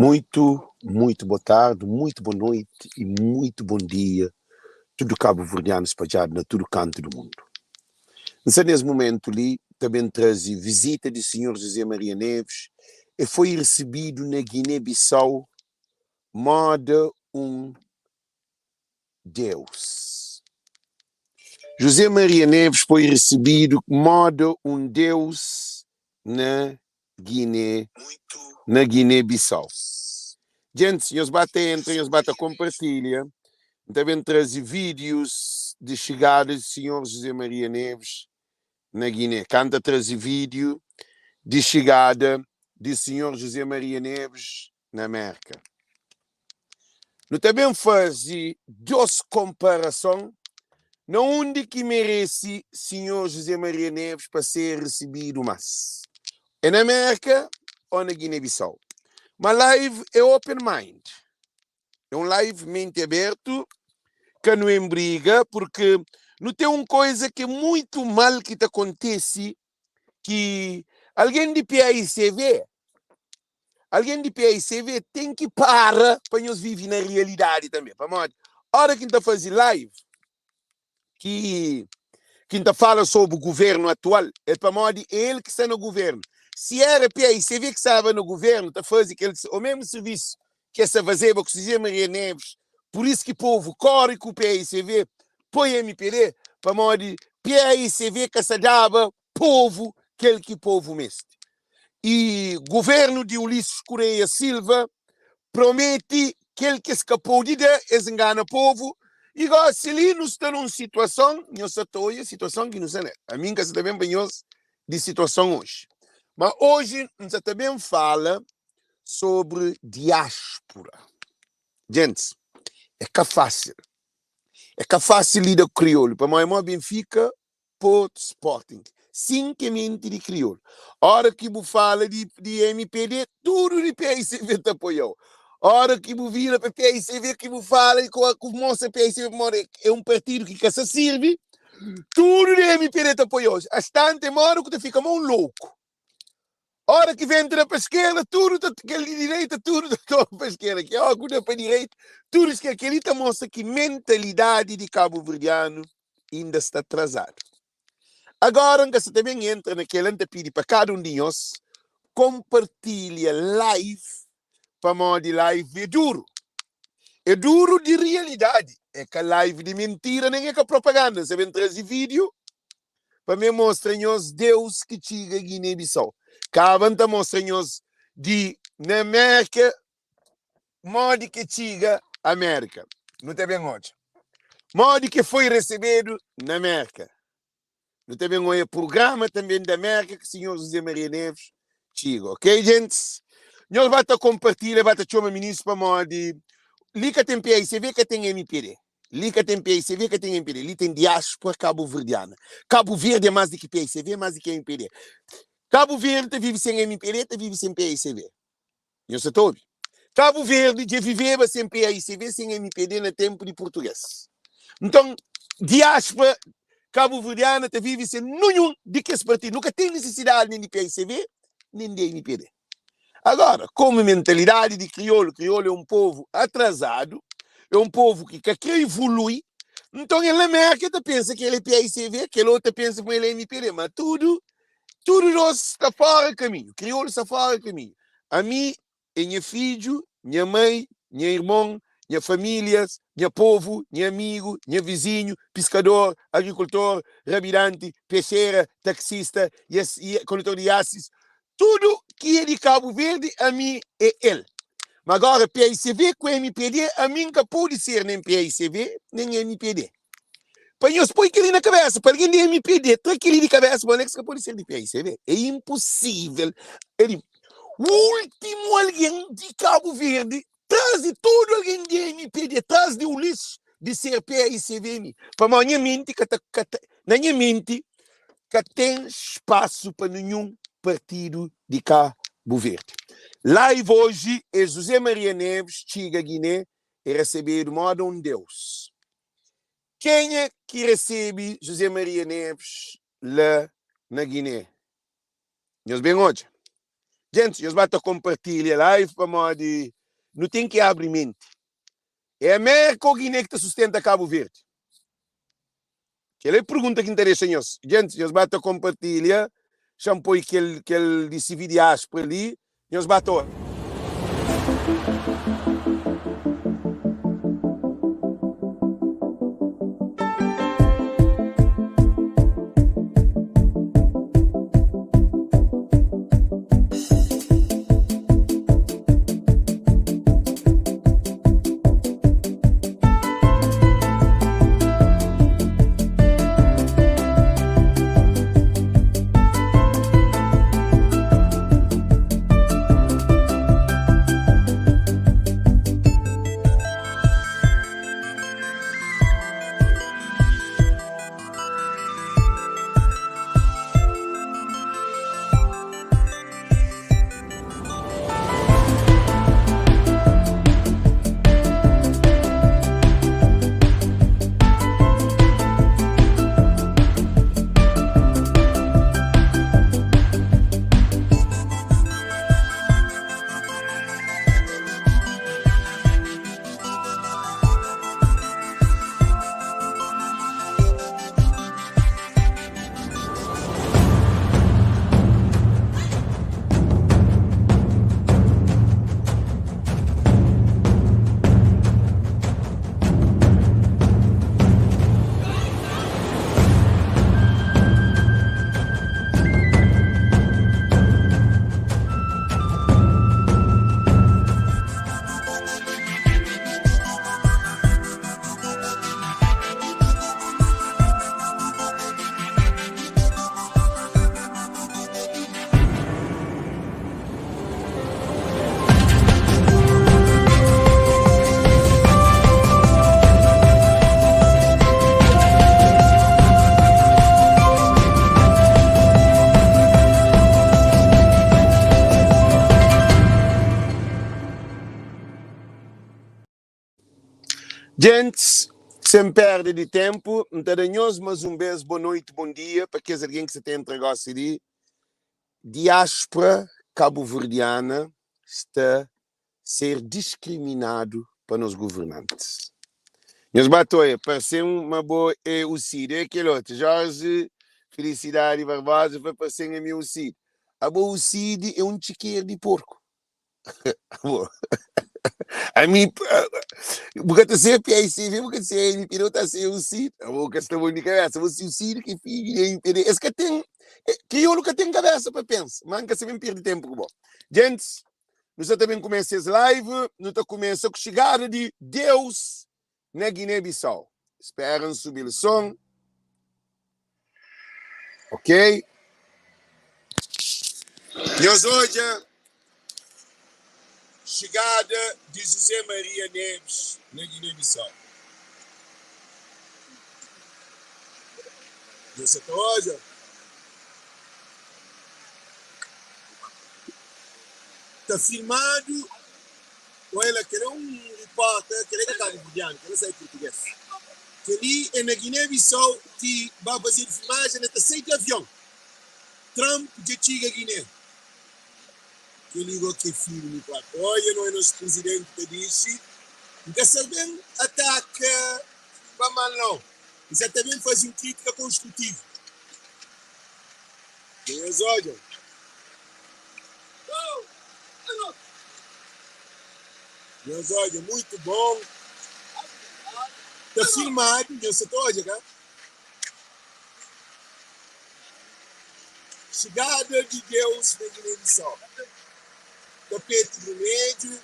Muito, muito boa tarde, muito boa noite e muito bom dia tudo cabo-verdiano spadjadu na tudo kantu do mundo. N sta nes momentu li ta ben traze vizita di Senhor José Maria Neves e foi recebido na Guiné-Bissau moda um Deus. José Maria Neves foi recebido moda um Deus na Guiné na Guiné-Bissau. Djentis, nhos ba ta entra, nhos ba ta konpartilha. N ta ben traze vídius di xigada di Sinhor José Maria Neves na Guiné. Ka N ta traze vídiu di xigada di Sinhor José Maria Neves na Mérka. Nu ta ben faze dôs konparason na undi ki merese Sinhor José Maria Neves pa ser risibidu más, é na Mérka ô na Guiné-Bissau. Ma live é open mind, é un live menti abertu, ka nu enbriga, purki nu ten un koiza ki é muitu mal ki ta kontese ki algen di PAICV, algen di PAICV ten ki para pa nhos vive na realidadi tanbe. Pamodi ora ki N ta faze live ki ki N ta fala sobri guvernu atual é pamodi é el ki sta na guvernu. Si era PAICV ki staba na guvernu ta faze kel o mesmu sirvisu ki es ta fazeba ku José Maria Neves, pur isu ki povu kore ku PAICV poi MPD, pamodi PAICV ka sa daba povu kel ki povu meste. I guvernu di Ulisses Correia Silva promete kel ki es ka pode da, es ngana povu, i gosi li nu sta nun situason, nhos sa ta odja situason ki nu sta nel. Ami N ka sa ta ben pa nhos di situason oji, ma oji N sa ta ben fala sobri diáspora. Djentis, é ka fásil. É ka fásil lida ku kriolu, pamodi é mó Benfika, Porto, Sporting. Sin ki é menti di kriolu. Ora ki bu fala di, di MPD, tudu di PICV ta apoia-u. Ora ki bu vira pa PICV ki bu fala i ku, ku mostra PICV pamodi é un partidu ki ka sa sirbi, tudu di MPD ta apoia-u. Astante é modi ku ta fika mó un louku. Ora ki ventu da pa skerda, tudu ta kel di direita, tudu ta toma pa skerda. Ki ora ku da pa direita, tudu skerda. Kel-li ta mostra ki mentalidadi di kabuverdianu inda sta trazadu. Agora N ka sa ta ben entra na kel-la, N ta pidi pa kada un di nhos konpartilha live pamodi live é duru. É duru di realidadi, é ka live di mentira nen é ka propaganda. N sa ben traze vídiu pa me mostra nhos Deus ki txiga Guiné-Bissau. Kaba N ta mostra nhos di na Merka modi ke txiga Amérika. Nu ta ben odja modi ke foi resebedu na Merka. Nu ta ben oia prugrama tanben di Amérika ki sinhor José Maria Neves txiga. Ok, gentis? Nhos ba ta konpartilha, ba ta txoma minis pamodi li ka ten PAICV, ka ten MPD. Li ka ten PICV, ka ten MPD. Li ten diáspora kabuverdiana. Kabu Verdi é más di ki PICV, é más di ki MPD. Kabu Verdi ta vive sen MPD, ta vive sen PICV. Nhos sa ta obi? Kabu Verdi dja viveba sen PICV, sen MPD na tenpu di purtugês. Nton, diáspora kabuverdiana ta vive sen nunhun di kes partidu. Nu ka ten nisisidadi nen di PICV, nen di MPD. Agora, komu mentalidadi di kriolu, kriolu é un povu atrazadu, é un povu ki ka kre ivolui, nton el na Merka el ta pensa ki el é PICV, kel otu ta pensa ma el é MPD, ma tudu, tudu dos sta fora kaminhu, kriolu sta fora kaminhu. Ami é nha fidju, nha mai, nha irmon, nha famílias, nha povu, nha amigu, nha vizinhu, piskador, agrikultor, rabidanti, pexera, taksista, kondutor di asis, Tudu ki é di Kabu Verdi ami é el. Ma gora paicv ku mpd ami N ka pode ser nen paicv nen mpd. Pa nhos poi kel-li na kabesa, pa algen di mpd tra kel-li di kabesa ma Alex ka pode ser di paicv. É inposível. É di últimu algen di Kabu Verdi tras di tudu algen di mpd, tras di Ulisses di ser paicv mi. Pamodi nha menti ka ta, ka ta, na nha menti ka ten spasu pa ninhun partidu di Kabu Verdi. Live oji é José Maria Neves txiga Guiné e resebedu moda un deus. Kenha ki resebe José Maria Neves la na Guiné? Nhos ben odja. Gentis, nhos ba ta konpartilha live pamodi nu ten ki abri menti. É Amérika ô Giné ki ta sustenta Kabu Verdi? Kel é pergunta ki N ta dexa nhos. Gentis, nhos ba ta konpartilha. Xa-m poi kel kel di CV Diáspora li. Nhos ba ta ora. Djentis, sen perda di tenpu, N ta da nhos mas un bes bo noiti, bon dia pa kes algen ki sa ta entra gosi li. Diáspora kabuverdiana sta ser diskriminadu pa nos governantis. Nhos ba ta oia, parse-m ma bo é u Cid, é kel otu. Jorge Felicidade Barbosa fla, parse-m ami é u Cid. Abo u Cid é un txikeru di porku. Abo ami bu ka ta ser PICV, bu ka ta ser MPD, bu ta ser u Cid. Abo bu ka sta bon di kabesa. Bo si u Cid ki fidju di MPD. Es ka ten, kriolu ka ten kabesa pa pensa. Ma N ka sa ben pirdi tenpu ku bo. Djentis, nu sa ta ben kumesa es live. Nu ta kumesa ku xigada di Deus na Guiné-Bissau. Spera N subi-l son. Ok. Nhos odja xigada di José Maria Neves na Guiné-Bissau. Nhos sa ta odja? Ta filmadu. Oia la, kel é un ripórter, kel é ka kabuverdianu, kel é sai purtugês. Kel-li é na Guiné-Bissau ki ba fazedu filmajen, el ta sai di avion. Trump dja txiga Guiné. Kel-li go ki é filmi propi. Oia no é nos prizidenti ta dixi. N ka sa ben ataka pa mal nau. N sa ta ben faze un kritika konstrutivu. Dja nhos odja. Nhos odja muito bom. Ta filmadu, nhos sa ta odja ka? Chegada di Deus na Guiné-Bissau. Tapete vermelho.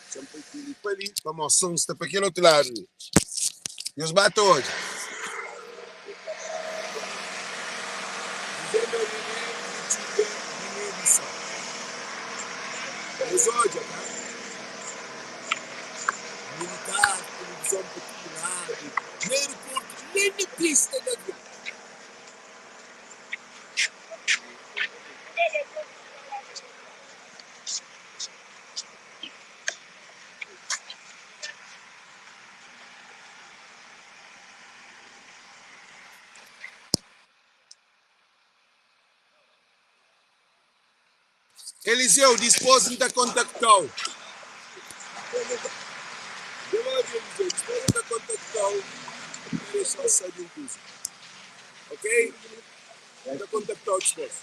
Xa-m poi kel-li pa li, pamodi son sta pa kel otu ladu li. Nhos ba ta odja. José Maria Neves dja txiga Guiné-Bissau. Nhos odja, ka? Militar, televizon pa tudu ladu, na aeroportu, nen na pista di avion. Eliseu, dipôs N ta kontakta-u. Dja obi, Eliseu, dipôs N ta kontakta-u pa dexa-u sabe un kuza. Ok? N ta kontakta-u dipôs.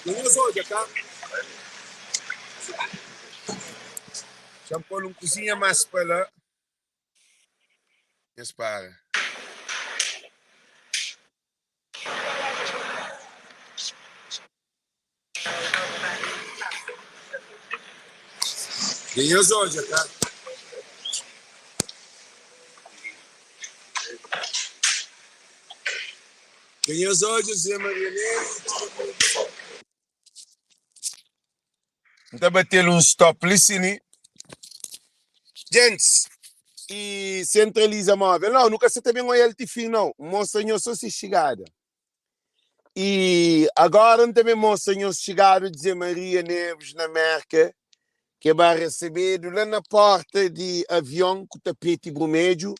Dja nhos odja, ka? Xa-m pô-l un kuzinha más pa la. Nhos para. Dja nhos odja, ka? Dja nhos odja Zé Maria Neves i Txika Maria di Sá. N ta bate-l un stop li sini. Gentis, i sentraliza móvel. Nau, nu ka sa ta ben oiá-l ti fin, nau. N mostra nhos sô se xigada. I agóra N ta ben mostra nhos xigada di Zé Maria Neves na Mérka, ke ba resebedu la na pórta di avion ku tapeti brumedju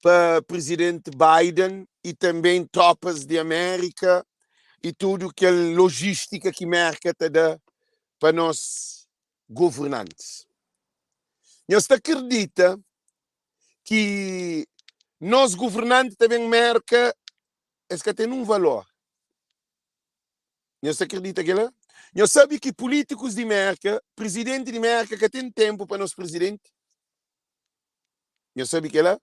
pa Prizidenti Biden i tanben trópas di Amérika i tudu kel lojístika ki Mérka ta da pa nos governantis. Nhos ta kridita ki nos governanti ta ben Mérka es ka ten nun valor? Nhos ta kridita kela? Nhos sabe ki pulítikus di Mérka, prizidenti di Mérka ka ten tenpu pa nos prizidenti? Nhos sabe kela?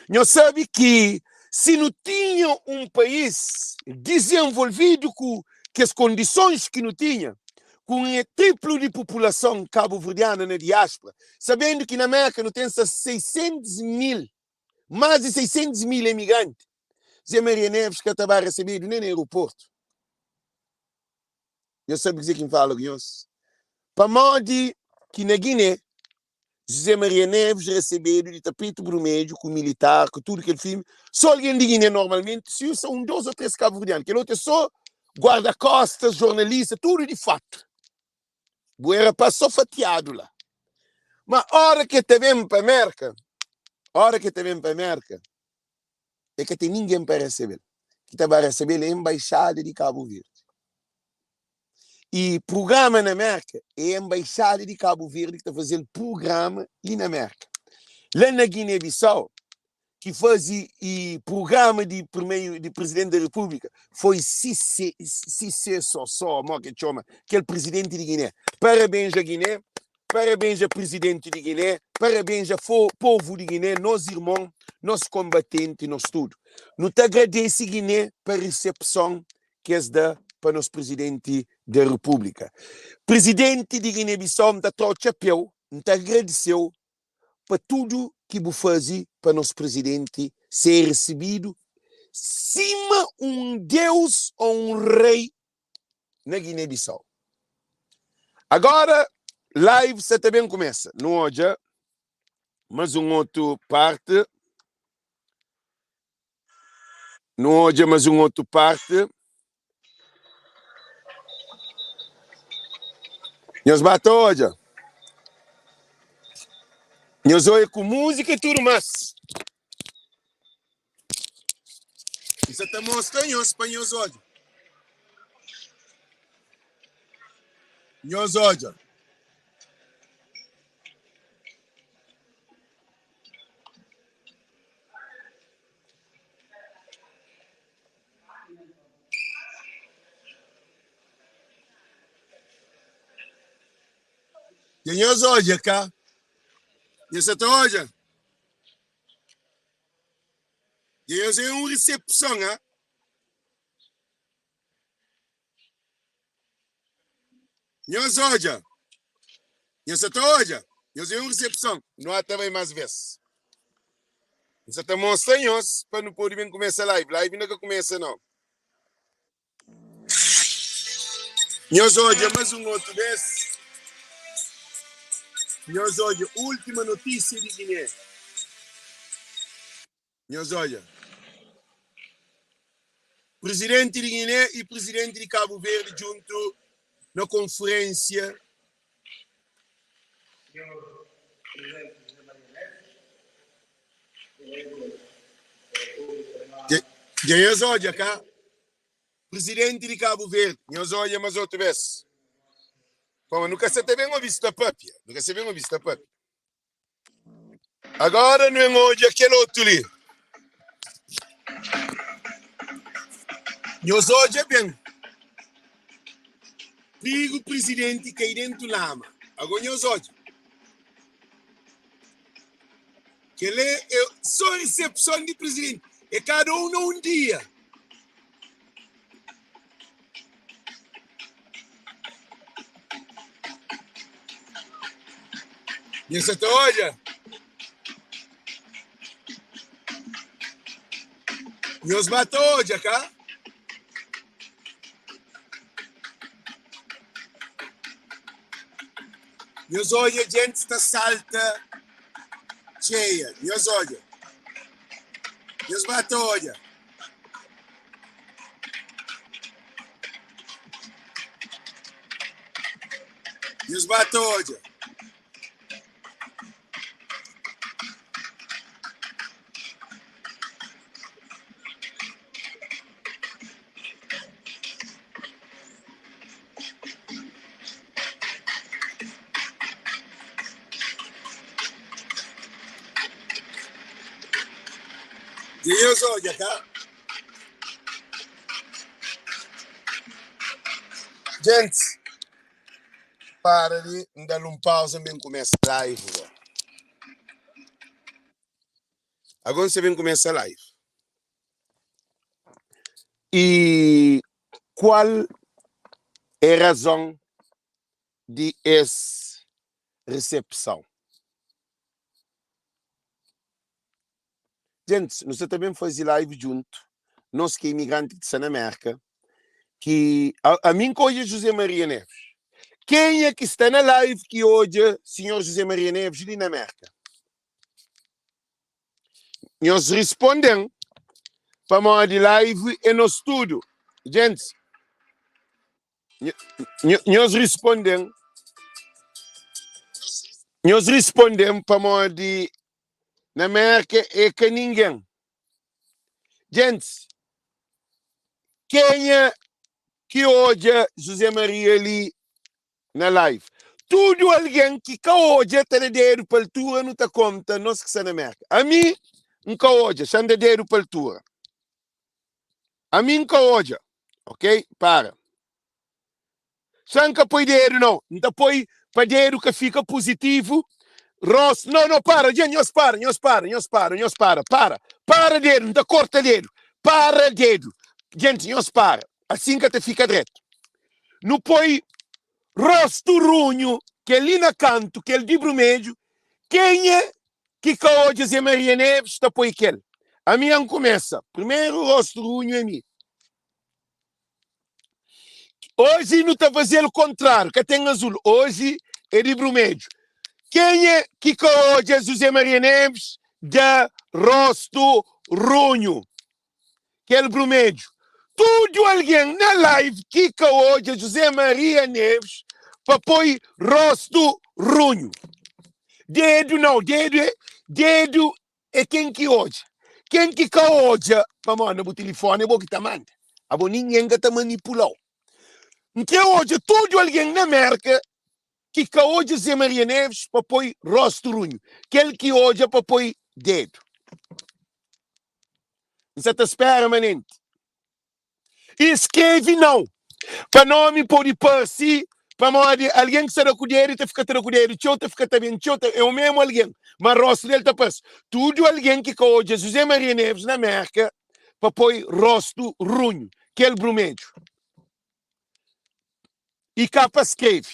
Nhos sabe ki si nu tinha un país dizenvolvidu ku kes kondisons ki nu tinha, ku un triplu di populason kabuverdiana na diáspora, sabendu ki na Mérka nu ten sa 600 mil, más di 600 mil emigranti, Zé Maria Neves ka ta ba resebedu nen na aeroportu. Nhos sabe kuzê ki N fala ku nhos? Pamodi ki na Giné José Maria Neves resebedu di tapeti brumedju ku militar ku tudu kel filmi so algen di Guiné normalmenti si usa un dos o tres kabuverdianu kel otu é so guarda kostas jornalista tudu di fatu bu é rapaz so fatiadu la ma ora ke ta ben pa Merka ora ke ta ben pa Merka e ka ten ningen pa resebel ki ta ba resebel é embaixada di Kabu Verdi. I prugrama na Merka é Embaixada di Kabu Verdi ki ta faze-l prugrama li na Merka. La na Guiné-Bissau ki faze i prugrama di primeiro di Presidente da República foi Cissé Cissé Sossó mo ke txoma kel Presidente di Guiné. Parabéns a Guiné, parabéns a Presidente di Guiné, parabéns a povo di Guiné, nos irmon, nos kombatente, nos tudu. Nu ta agradese Guiné pa resepson ki es da pa nos Prizidenti da Repúblika. Prizidenti di Guiné-Bissau, N ta tra-u txapéu, N ta agradise-u pa tudu ki bu faze pa nos Prizidenti ser risibidu sima un deus ô un rei na Guiné-Bissau. Agora live sa ta ben kumesa. Nu odja mas un otu parti. Nu odja mas un otu parti. Nhos ba ta odja. Nhos oia ku múzika i tudu mas. N sa ta mostra nhos pa nhos odja. Nhos odja. Dja nhos odja ka? Nhos sa ta odja? Dja nhos é un resepson, ha? Nhos odja, nhos sa ta odja, nhos é un resepson. Nu ata bai más bes. N sa ta mostra nhos pa nu pode ben kumesa live. Live inda ka kumesa nau. Nhos odja más un otu bes. Nhos odja última notísia di Giné. Nhos odja. Prizidenti di Giné i prizidenti di Kabu Verdi djuntu na konferensia. Senhor Presidente José Maria Neves, colegas da República na Dja nhos odja ka? Presidenti di Cabo Verde, nhos odja mas otu bes. Pamodi nu ka sa ta ben obi-s ta papia. Nu ka sa ben obi-s ta papia. Agora nu ben odja kel otu li. Nhos odja ben. Prigu presidenti kai dentu lama. Ago nhos odja. Kel-li é só resepson di presidenti. É kada un na un dia. Nhos sa ta odja? Nhos ba ta odja, ka? Nhos odja djentis ta salta txeia. Nhos odja. Nhos ba ta odja. Nhos ba ta odja. Dja nhos odja, ka? Gentis, para li, N da-l un pauza, N ben kumesa live go. Ago N sta ben kumesa live. I kual é razon di es resepson? Gentis, nu sta ta ben faze live djuntu, nos ki é imigranti ki sta na Merka, ki ami N ka odja José Maria Neves. Kenha ki sta na live ki odja sinhor José Maria Neves li na Merka? Nhos risponde-m, pamodi live é nos tudu. Gentis, nhos risponde-m, nhos risponde-m pamodi na Merka é ka ningen. Gentis, kenha ki odja José Maria li na live? Tudu algen ki ka odja ta da dedu pa altura nu ta konta nos ki sta na Merka. Ami N ka odja, xa N da dedu pa altura. Ami N ka odja. Ok, para. Xa N ka poi dedu nau. N ta poi pa dedu ka fika puzitivu. Ros, no, no, para, dja, nhos para, nhos para, nhos para, nhos para, para, para dedu, N ta korta dedu, para dedu. Djenti, nhos para, asin ka ta fika dretu. Nu poi rostu runhu, kel li na kantu, kel di brumedju, kenha ki ka odja Zé Maria Neves ta poi kel. Ami N kumesa, primeru rostu runhu é mi. Oji nu ta faze-l kontráriu, ka ten azul, oji é di brumedju. Kenha ki ka odja José Maria Neves da rostu runhu, kel brumedju. Tudu algen na live ki ka odja José Maria Neves pa poi rostu runhu. Dedu nau, dedu é dedu É ken ki odja. Ken ki ka odja, pamodi na bu tilifoni é bo ki ta manda. Abo ningen ka ta manipula-u. N kre odja tudu algen na Merka ki ka odja Zé Maria Neves pa poi rostu runhu. Kel ki odja pa poi dedu. N sa ta spera manenti. I skrebe nau pa nomi pode parse pamodi algen ki sta da ku dedu ta fika ta da ku dedu txeu ta fika ta ben txeu ta é o mesmu algen ma rostu del ta parse tudu algen ki ka odja José Maria Neves na Merka pa poi rostu runhu kel brumedju i ka pa skrebe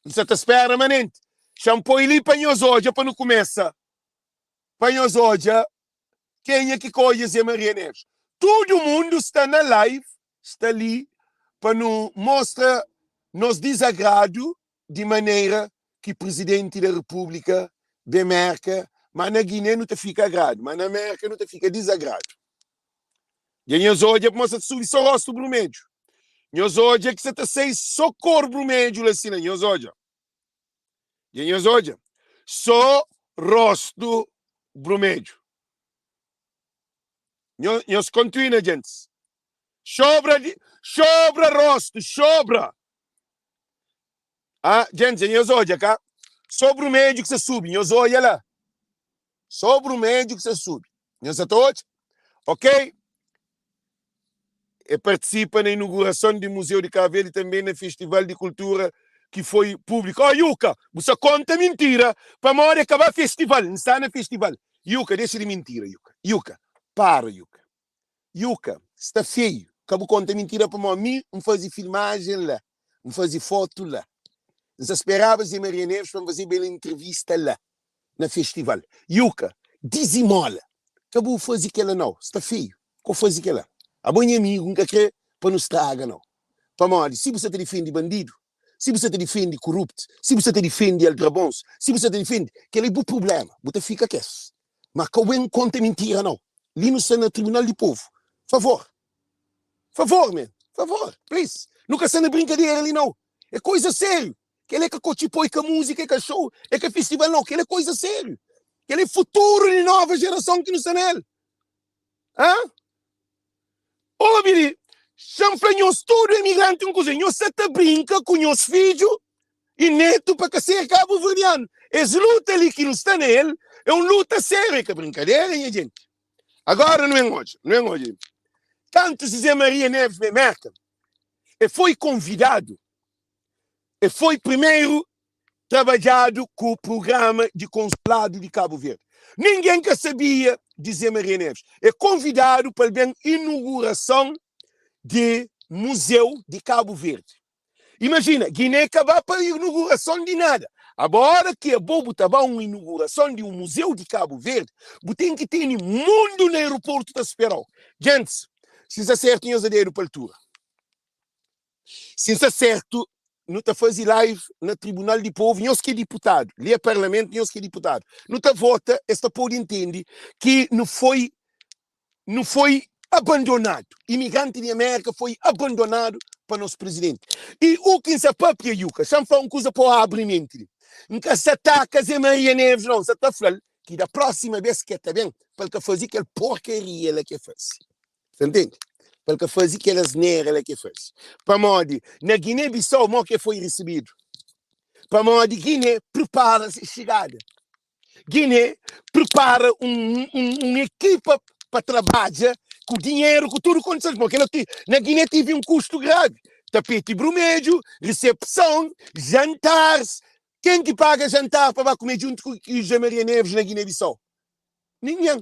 N sa ta spera manenti xa N poi li pa nhos odja pa nu kumesa pa nhos odja Kenha ki ka odja Zé Maria Neves? Tudu mundu sta na live, sta li pa nu mostra nos dizagradu di manera ki Presidenti da Repúblika ben Merka, ma na Guiné nu ta fika agradu, ma na Merka nu ta fika dizagradu. Dja nhos odja pamodi sa ta subi so rostu brumedju. Nhos odja ki sa ta sai so kor brumedju la sina, nhos odja. Dja nhos odja? Sô rostu brumedju. Nhos kontinua djentis. Xobra di xobra rostu xobra. Ah, djentis dja nhos odja ka? So brumedju ki sa subi, nhos odja la. So brumedju ki sa subi. Nhos sa ta odja? Ok? E partisipa na inugurason di Muzeu di Cabo Verde e tanbe na Festival di Kultura ki foi públiku. Oh Yuka, bu sa konta mintira pamodi e ka ba festival. N sta na festival. Yuka, dexa di mintira, Yuka. Yuka, para, Yuka. Yuka, sta feiu. Ka bu konta mintira pamodi mi N faze filmajen la, N faze fotu la. N sa speraba Zé Maria Neves pa N fazeba el entrevista la na festival. Yuka, dizimola. Ka bu faze kela nau, sta feiu. Ka bu faze kela. Abo nha amigu, N ka kre pa nu straga nau. Pamodi si bu sa ta difende bandidu, si bu sa ta difende kurupt, si bu sa ta difende aldrabons, si bu sa ta difende, kel-la é bu prubléma, bu ta fika kes. Ma ka bu ben konta mintira nau. Li nu sta na tribunal di povu. Favor. Favor, man. Favor. Please. Nu ka sta na brinkadera li nau. É koiza sériu. Kel-la é ka kotxi-poi, ka múzika, é ka show, é ka festival nau. Kel-la é koiza sériu. Kel-la é futuru di nova jerason ki nu sta na el. Hã? Obi li, xa-m fla nhos tudu emigranti un kuza, nhos sa ta brinka ku nhos fidju i netu pa ka ser kabuverdianu. Es luta li ki nu sta na el é un luta sériu, é ka brinkadera nha jenti. Agora nu ben odja, nu ben odja li. Kantu Zezé Maria Neves ben Merka, e foi konvidadu, e foi primeru trabadjadu ku prugrama di Konsuladu di Kabu Verdi. Ningen ka sabia di Zé Maria Neves. E konvidadu pa el ben inugurason di Muzeu di Kabu Verdi. Imajina, Giné ka ba pa inugurason di nada. Abo, ora ki abo bu ta ba un inugurason di un muzeu di Kabu Verdi, bu ten ki tene mundu na aeroportu ta spera-u. Gentis, si N sta sertu nhos da dedu pa altura. Si N sta sertu, nu ta faze live na tribunal di povu, nhos ki é diputadu, li é parlamentu, nhos ki é diputadu, nu ta vota, es ta pode intende ki nu foi, nu foi abandonadu, imigranti di Amérika foi abandonadu pa nos prizidenti. I u ki N sa papia, Yuka, xa N fla un kuza pa u abri menti li, N ka sa ataka Zé Maria Neves, nau, N sa ta fla-l ki da prósima bes ki el ta ben, pa el ka faze kel porkaria la ki el faze. Sa ntende? Pa el ka faze kel asnera la ki el faze. Pamodi na Giné-Bisau mo ki el foi risibidu? Pamodi Giné pripara se xigada. Giné pripara un, un, un ekipa pa trabadja ku dinheru, ku tudu kondisons. Pamodi kel otu, na Giné tive un kustu gravi. Tapeti brumedju, risepson, jantaris. Ken ki paga jantar pa ba kume djuntu ku José Maria Neves na Giné-Bisau? Ningen.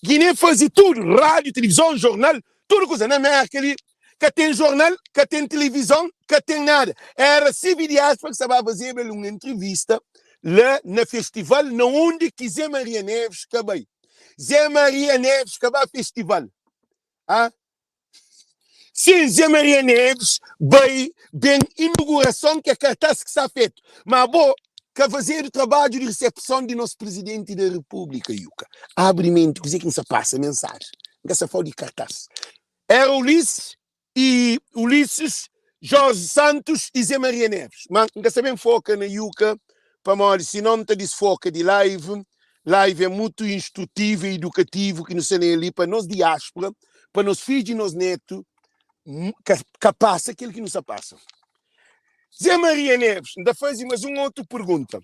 Guiné faze tudu, rádiu, tilivizon, jornal, tudu kuza. Na Mérka li ka ten jornal, ka ten tilivizon, ka ten nada. Éra Sivi Diáspora ki sta ba fazeba el un entrivista la na festival na undi ki Zé Maria Neves ka bai. Zé Maria Neves ka ba festival. Ah? Sim, Zé Maria Neves bai ben inugurason ke kartas ki sta fetu. Ma bo ka fazedu trabadju di resepson di nos Presidenti da Repúblika, Yuka. Abri menti kuze ki N sa pasa mensajen. N ka sa fala di kartas. Era Ulisses e Ulisses, Jorge Santos e Zé Maria Neves. Ma N ka sa ben foka na Yuka pamodi sinon N ta disfoka di live. Live é mutu instrutivu e idukativu ki nu sta na el li pa nos diáspora, pa nos fidju i nos netu ka ka pasa kel ki nu sta pasa. Zé Maria Neves, N ta faze mas un otu pergunta.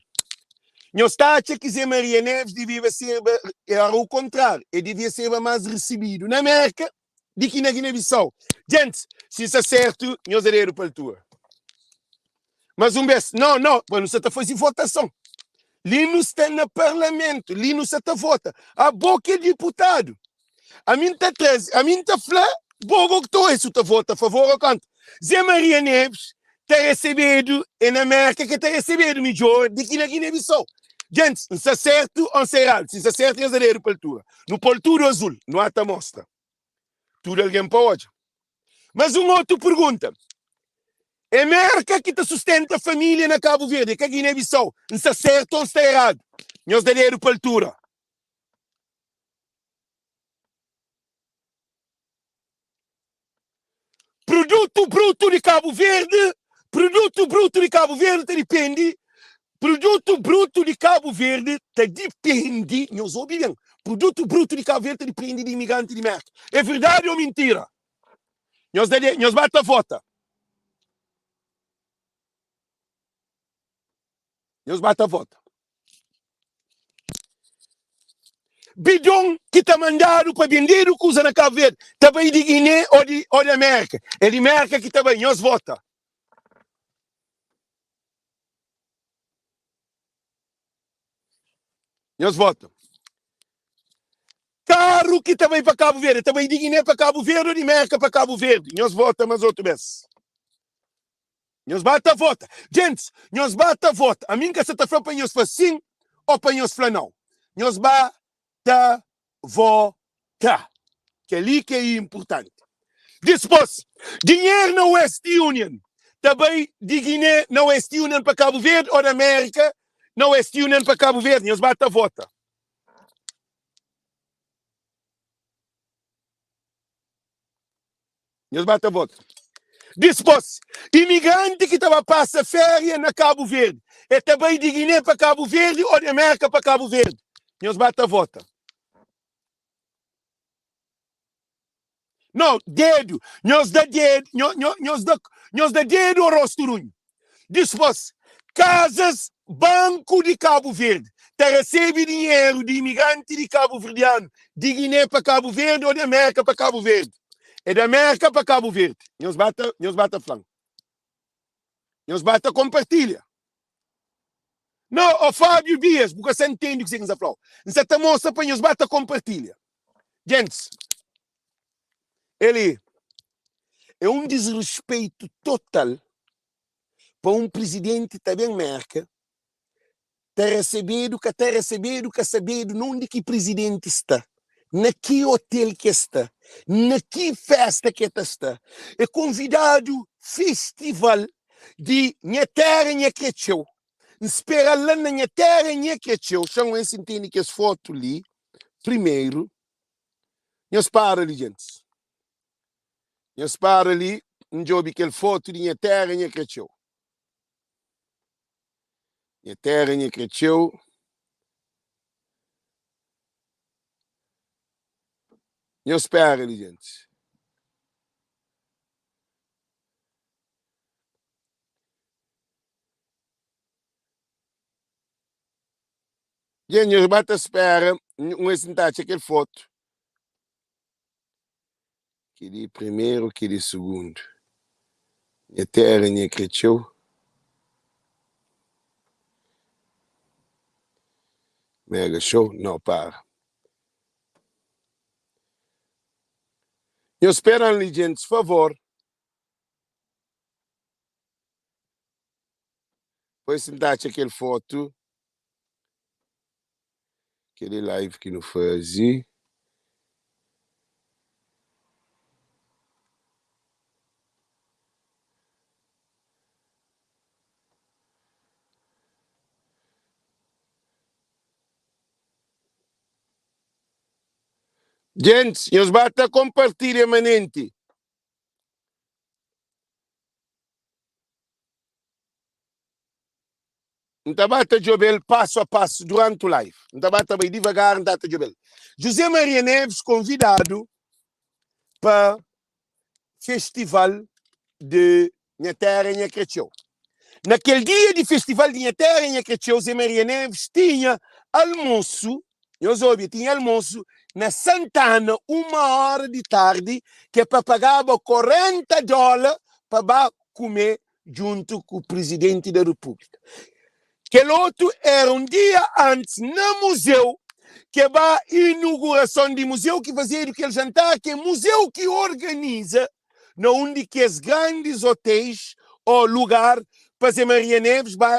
Nhos ta atxa ki Zé Maria Neves diviba serba, era o kontráriu, el devia serba más risibidu na Mérka di ki na Guiné-Bissau? Djentis, si N sta sertu, nhos da dedu pa altura. Mas un bes, nau, nau, pa nu sa ta faze votason. Li nu sta na parlamentu, li nu sa ta vota. Abo ki é diputadu, ami N ta traze, ami N ta fla, bo go ki ta oi si bu ta vota a favor o kontra. Zé Maria Neves ta resebedu, é na Mérka ki el ta resebedu midjor di ki na Guiné-Bissau. Djentis, N sta sertu o N sta eradu? Si N sta sertu, nhos da dedu pa altura. Nu po-l tudu azul, nu ata mostra tudu algen pa odja. Mas un otu pergunta, É Merka ki ta sustenta família na Kabu Verdi, é ka Guiné-Bissau. N sta sertu ou N sta eradu? Nhos da dedu pa altura. Produtu brutu di Kabu Verdi, produtu brutu di Kabu Verdi ta dipendi. Produtu brutu di Kabu Verdi ta dipendi, nhos obi ben, produtu brutu di Kabu Verdi ta dipendi di imigranti di Merka. É verdadi ô mintira? Nhos da de, nhos ba ta vota. Nhos ba ta vota. Bidon ki ta mandadu pa bendedu kuza na Kabu Verdi ta bai di Guiné ô di, ô di Amérika? É di Merka ki ta bai. Nhos vota. Nhos vota. Karu ki ta bai pa Kabu Verdi, ta bai di Guiné pa Kabu Verdi ou di Merka pa Kabu Verdi? Nhos vota mas otu bes. Nhos ba ta vota. Gentis, nhos ba ta vota. Ami N ka sa ta fla pa nhos fla sin ou pa nhos fla nau. Nhos ba ta vota. Kel-li ki é inpurtanti. Dispôs, dinheru na West Union ta bai di Guiné na West Union pa Kabu Verdi ô di Amérika na West Union pa Kabu Verdi? Nhos ba ta vota. Nhos ba ta vota. Dispôs, imigranti ki ta ba pasa féria na Kabu Verdi, e ta bai di Guiné pa Kabu Verdi ô di Amérika pa Kabu Verdi? Nhos ba ta vota. Nau, dedu. Nhos da dedu, nho, nho, nhos da, nhos da dedu ô rostu runhu. Dispôs, kazas banku di Kabu Verdi ta rasebe dinheru di imigranti di kabuverdianu di Guiné pa Kabu Verdi ô di Amérika pa Kabu Verdi? É di Amérika pa Kabu Verdi. Nhos ba ta, nhos ba ta fla-m. Nhos ba ta konpartilha. No, ó Fábio Bias, bu ka sa ntende kuzê ki N sa fla-u. N sa ta mostra pa nhos ba ta konpartilha. Gentis, el li é un disrespeitu total pa un prizidenti ta ben Merka, ta resebedu, ka ta resebedu, ka sabedu na undi ki prizidenti sta, na ki otel ki el sta, na ki festa ki el ta sta. E konvidadu festival di Nha Téra Nha Kretxeu. N spera-l la na Nha Téra Nha Kretxeu. Xa-m wê si N tene kes fotu li primeru. Nhos para li, gentis. Nhos para li, N djobe kel fotu di Nha Téra Nha Kretxeu. Nha téra nha kretxeu. Nhos spera li gentis. Dja nhos ba ta spera un es N ta atxa kel fotu. Kel-li primeru, kel-li sugundu. Nha téra, nha kretxeu. Mega show, nau para. Nhos spera-m li djentis, favor. Pois si N ta atxa kel fotu. Kel-li live ki nu faze. Gentis, nhos ba ta konpartilha manenti. N ta ba ta djobe-l pasu a pasu duranti live. N ta ba ta bai divagar, N ta ta djobe-l. José Maria Neves konvidadu pa festival di Nha Téra Nha Kretxeu. Na kel dia di festival di Nha Téra Nha Kretxeu, Zé Maria Neves tinha almosu, nhos obi, tinha almosu na Santana, uma óra di tardi, ki é pa pagaba 40 dóla pa ba kume djuntu ku Prizidenti da Repúblika. Kel otu éra un dia antis na muzeu, ke ba inugurason di muzeu ki fazedu kel jantar, ki é muzeu ki organiza na un di kes grandis otéis ô lugar pa Zé Maria Neves ba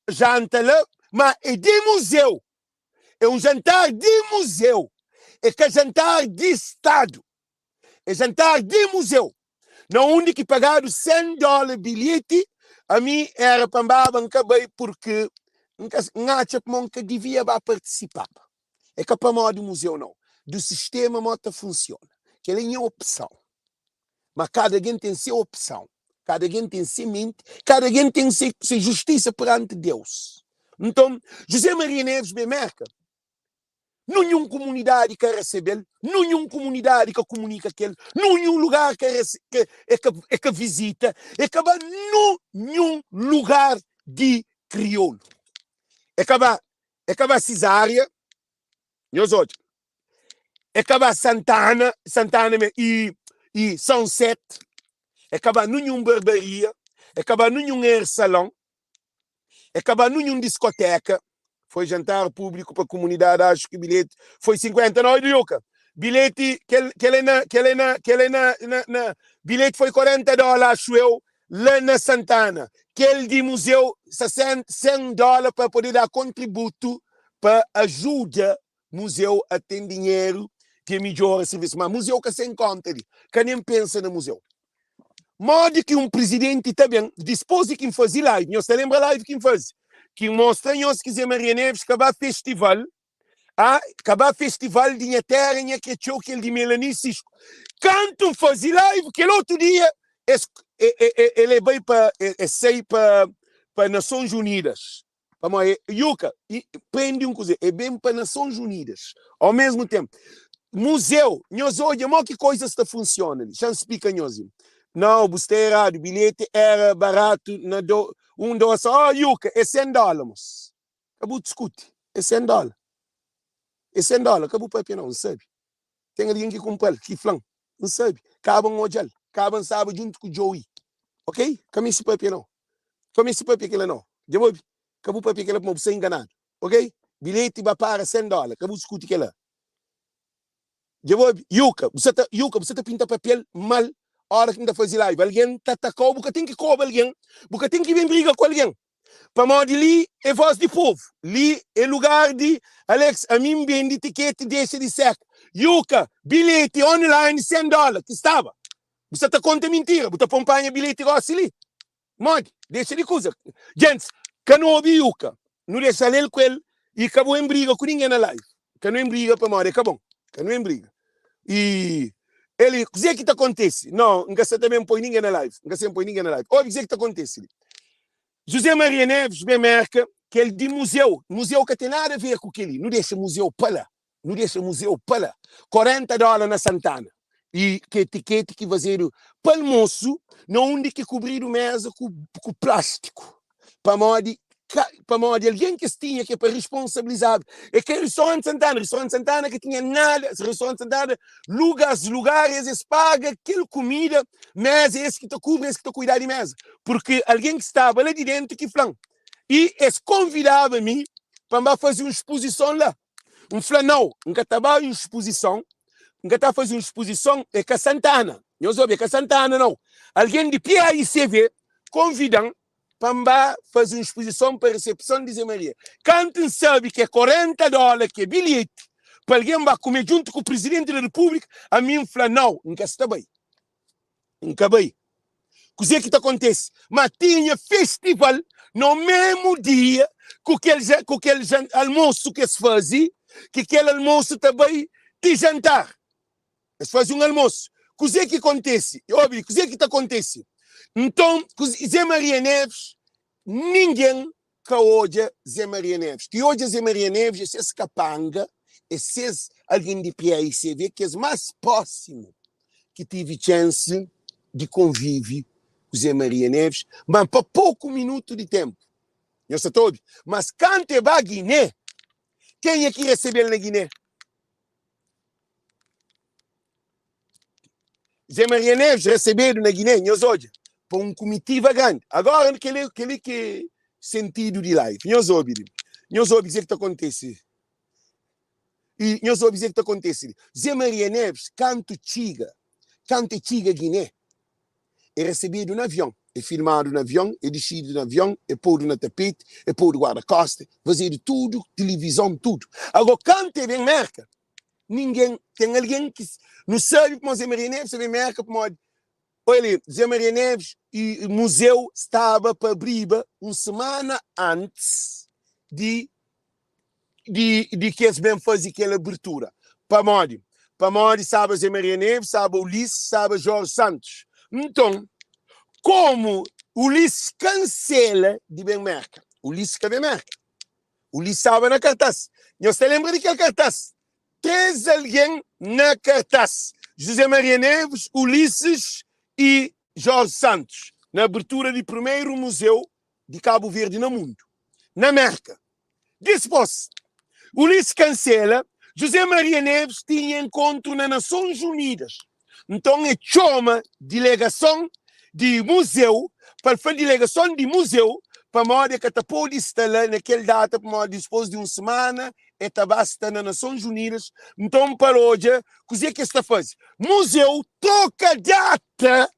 janta la, má é di muzeu, é un jantar di muzeu, é ka jantar di Stadu. É jantar di muzeu na undi ki pagadu 100 dóla bilheti. Ami era pa N baba, N ka bai purki N ka N atxa pamodi N ka divia ba partisipaba. É ka pamodi muzeu nau, du sistema mo ta funsiona. Kel-la é nha opsãu. Ma kada algen ten se opsãu, kada algen ten se menti, kada algen ten se se justisa peranti Deus. Nton, José Maria Neves ben Merka, nunhun kumunidadi ka resebe-l, nunhun kumunidadi ka kumunika ku el, nunhun lugar ka rese, ka, e ka, e ka vizita, e ka ba nunhun lugar di kriolu. E ka ba, e ka ba Sizaria, nhos odja, e ka ba Santana, Santana me, i, i São Sete, e ka ba nunhun barbaria, e ka ba nunhun hair salon, E ka ba nunhun diskoteka. Foi jantar públiku pa kumunidadi axu ki bilheti foi 59 liuka. Bilheti kel kel é na kel é na kel é na na na bilheti foi 40 dóla axu eu la na Santana. Kel di muzeu 60 100 dóla pa pode da kontributu pa ajuda muzeu a ten dinheru ki é midjora sirvisu. Ma muzeu ka sen konta di ka nen pensa na muzeu. Modi ki un prizidenti ta ben dispôs di ki N faze live? Nhos ta lenbra live ki N faze? Ki N mostra nhos ki Zé Maria Neves ka ba festival, ah, ka ba festival di Nha Téra Nha Kretxeu, kel di Melanie Cisco. Kantu N faze live kel otu dia, es, e, e, e, el e bai pa, e, e sai pa, pa Nasons Unidas. Pamodi e, Yuka, e, prende un kuze, e ben pa Nasons Unidas. Ao mesmu tenpu, muzeu, nhos odja mo ki koizas ta funsiona li. Xa-m splika nhos li. Nau, bu sta eradu, bilheti era baratu na do, un dosa. Oh, Yuka, é 100 dóla, mos. Ka bu diskuti, é 100 dóla. É 100 dóla, ka bu papia nau, N sabe. Ten algen ki kunpra-l, ki fla-m, N sabe. Kaba N odja-l, kaba N staba djuntu ku Joey. Ok? Ka meste papia nau. Ka meste papia kila nau. Dja bu obi? Ka bu papia kila pamodi bu sta inganadu. Ok? Bilheti ba para 100 dóla. Ka bu diskuti kila. Dja bu obi? Yuka, bu sa ta, Yuka, bu sa ta pinta papel mal ora ki N ta faze live. Algen ta ataka-u, bu ka ten ki koba algen, bu ka ten ki ben briga ku algen. Pamodi li é voz di povu, li é lugar di Alex, ami N bendi tiketi dexa di seka. Yuka, bilheti online 100 dóla ki staba. Bu sa ta konta mintira, bu ta pon panha bilheti gosi li. Modi? Dexa di kuza. Gentis, ka nu obi Yuka, nu dexa-l el ku el i ka bu enbriga ku ningen na live. Ka nu enbriga pamodi é ka bon. Ka nu enbriga. I el, kuzê ki ta kontise? No, N ka sa ta ben poi ningen na live. N ka sa ben poi ningen na live. Obi kuzê ki ta kontise li. José Maria Neves ben Merka, kel di muzeu. Muzeu ka ten nada a ver ku kel-li. Nu dexa muzeu pa la. Nu dexa muzeu pa la. 40 dóla na Santana. I ke tiketi ki fazedu pa almosu na undi ki kubridu meza ku, ku plástiku. Pamodi ka, pamodi algen ki es tinha ki é pa responsabilizaba. É ke restaurante Santana. Restaurante Santana ka tinha nada. Restaurante Santana, lugas, lugar, es, es paga kel kumida, meza, es ki ta kubri, es ki ta kuida di meza. Purki algen ki staba la di dentu ki fla-m. I es konvidaba mi pa N ba faze un spuzison la. N fla, Nau, N ka ta ba un spuzison, N ka ta faze un spuzison, é ka Santana. Nhos obi, é ka Santana, nau. Algen di PAICV konvida-m pa N ba faze un spuzison pa resepson di Zé Maria. Kantu N sabe ki é 40 dóla ki é bilheti pa algen ba kume djuntu ku Prizidenti di Repúblika, ami N fla, Nau, N ka sta bai. N ka bai. Kuzê ki ta kontese? Ma tinha festival no memu dia ku kel ku kel almosu ki es faze, ki kel almosu ta bai ti jantar. Es faze un almosu. Kuzê ki kontese? Obi, kuzê ki ta kontese? Nton, Zé Maria Neves, ningen ka odja Zé Maria Neves. Ki odja Zé Maria Neves é ses kapanga, é ses algen di PAICV, kes más prósimu ki tive txansi di konvive ku Zé Maria Neves, ma pa poku minutu di ténpu. Nhos sa ta obi? Mas kantu e ba Giné, kenha ki resebe-l na Giné? Zé Maria Neves resebedu na Guiné, nhos odja, pa un kumitiva grandi. Agora, kel-li kel-li ki é sentidu di live. Nhos obi li. Nhos obi kuzê ki ta kontese. I nhos obi kuzê ki ta kontese li. Zé Maria Neves, kantu txiga, kantu e txiga Guiné, e resebedu na avion, e filmadu na avion, e dixidu na avion, e podu na tapeti, e podu guarda-kosta, fazedu tudu, tilivizon, tudu. Agora, kantu e ben Merka, Ningen, ten algen ki nu sabe pamodi Zé Maria Neves ta ben Merka pamodi oi li Zé Maria Neves i muzeu staba pa abriba un semana antis di di di ki es ben faze kel abertura pamodi pamodi staba Zé Maria Neves staba Ulisses staba Jorge Santos nton komu Ulisses kansela di ben Merka Ulisses ka ben Merka. Ulisses staba na kartás. Nhos ta lenbra di kel kartás? 3 algen na kartás, José Maria Neves, Ulisses i Jorge Santos, na abertura di primeru muzeu di Kabu Verdi na mundu, na Merka. Dispôs, Ulisses kansela, José Maria Neves tinha enkontru na Nasons Unidas. Nton, e txoma dilegason di muzeu pa el fla dilegason di muzeu pamodi e ka ta pode sta la na kel data pamodi dispôs di un semana e ta ba sta na Nasons Unidas. Nton, pa el odja kuzê ki es ta faze. Muzeu troka data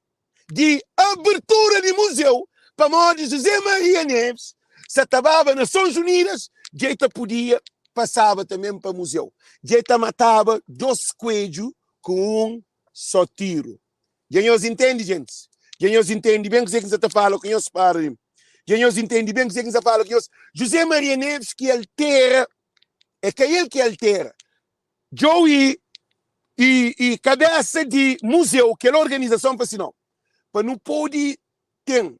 di abertura di muzeu pamodi José Maria Neves sa ta baba Nasons Unidas dja e ta podia pasaba tanben pa muzeu dja e ta mataba 2 kuedju ku un so tiru. Dja nhos intendi gentis? Dja nhos intendi ben kuzê ki N sa ta fala ku nhos? Para li. Dja nhos intendi ben kuzê ki N sa fala ku nhos? José Maria Neves ki altera, é ka el ki altera. Djo i i i kabesa di muzeu kel organizason fla si no pa nu podi ten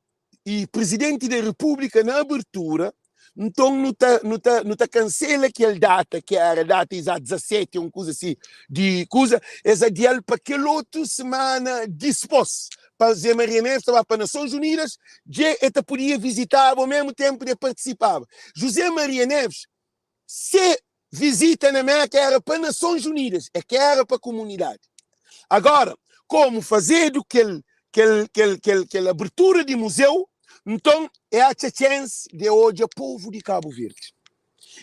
i presidenti da republika na abertura nton nu ta nu ta nu ta kansela kel data ki era data izatu 17 un kuza si di kuza es adial pa kel otu semana dispos pa Ze Maria Neves ta ba pa Nasons Unidas dje e ta podia vizitaba o mesmu tempu de partisipaba Jose Maria Neves Se vizita na Meka éra pa Nasons Unidas, é ka éra pa kumunidadi. Agora, komu fazedu kel kel kel kel kel abertura di muzeu, nton e atxa txensi di odja povu di Kabu Verdi.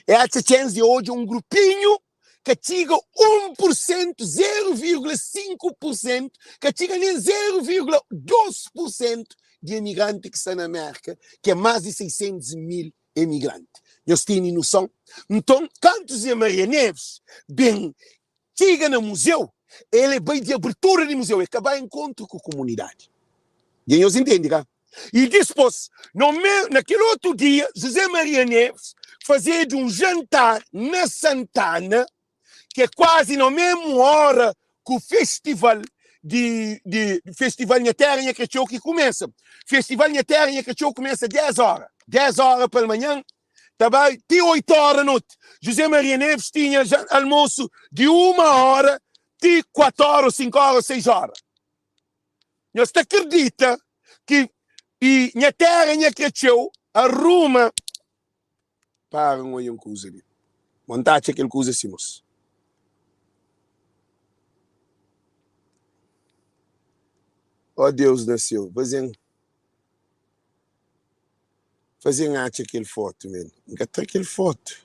E atxa txensi di odja un grupinhu ka txiga 1 pursentu, 0,5 pursentu, ka txiga nen 0,2 pursentu di emigranti ki sta na Merka, ki é más di 600 mil emigranti. Nhos tene noson? Nton, kantu Zé Maria Neves ben txiga na muzeu, el e bai di abertura di muzeu, e ka bai enkontru ku kumunidadi. Dja nhos intende, ka? I dispôs, no me, na kel otu dia, Zé Maria Neves fazedu un jantar na Santana, ki é kuazi na memu óra ku festival di di festival Nha Téra Nha Kretxeu ki kumesa. Festival Nha Téra Nha Kretxeu kumesa 10 óra, 10 óra palmanhan ta bai ti 8 óra noti. José Maria Neves tinha almosu di uma óra ti 4 óra, 5 óra, 6 óra. Nhos ta kridita ki i Nha Téra Nha Kretxeu arruma Para N oia un kuza li. Bo N ta atxa kel kuza si, mos. Ó Deus na séu, faze-m faze-m atxa kel fotu, men. N ka tra kel fotu.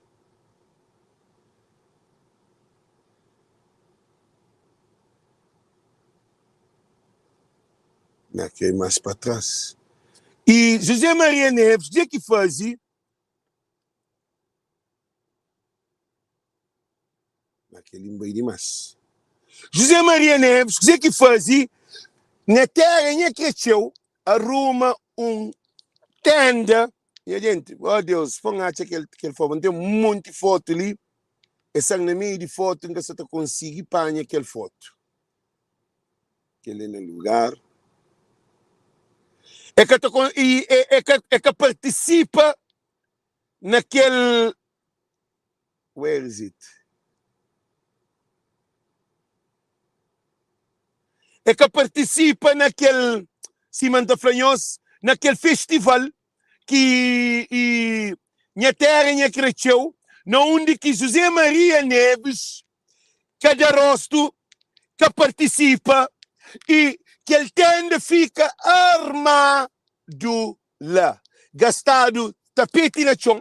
Na kre más pa tras. I José Maria Neves, dja ki faze. Ma kel-li N bai dimás. José Maria Neves, kuzê ki faze? Nha téra, nha kretxeu, arruma un ténda. Nha jenti, ó Deus, fo-m atxa kel, kel fotu. N ten un monti fotu li, e sta na meiu di fotu, N ka sa ta konsigi panha kel fotu. Kel-li na lugar. E ka ta i e, e ka, e ka partisipa na kel Where is it? E ka partisipa na kel, sima N ta fla nhos, na kel festival ki i Nha Téra Nha Kretxeu, na undi ki José Maria Neves ka da rostu, ka partisipa i kel tenda fika armadu la, gastadu tapeti na txon.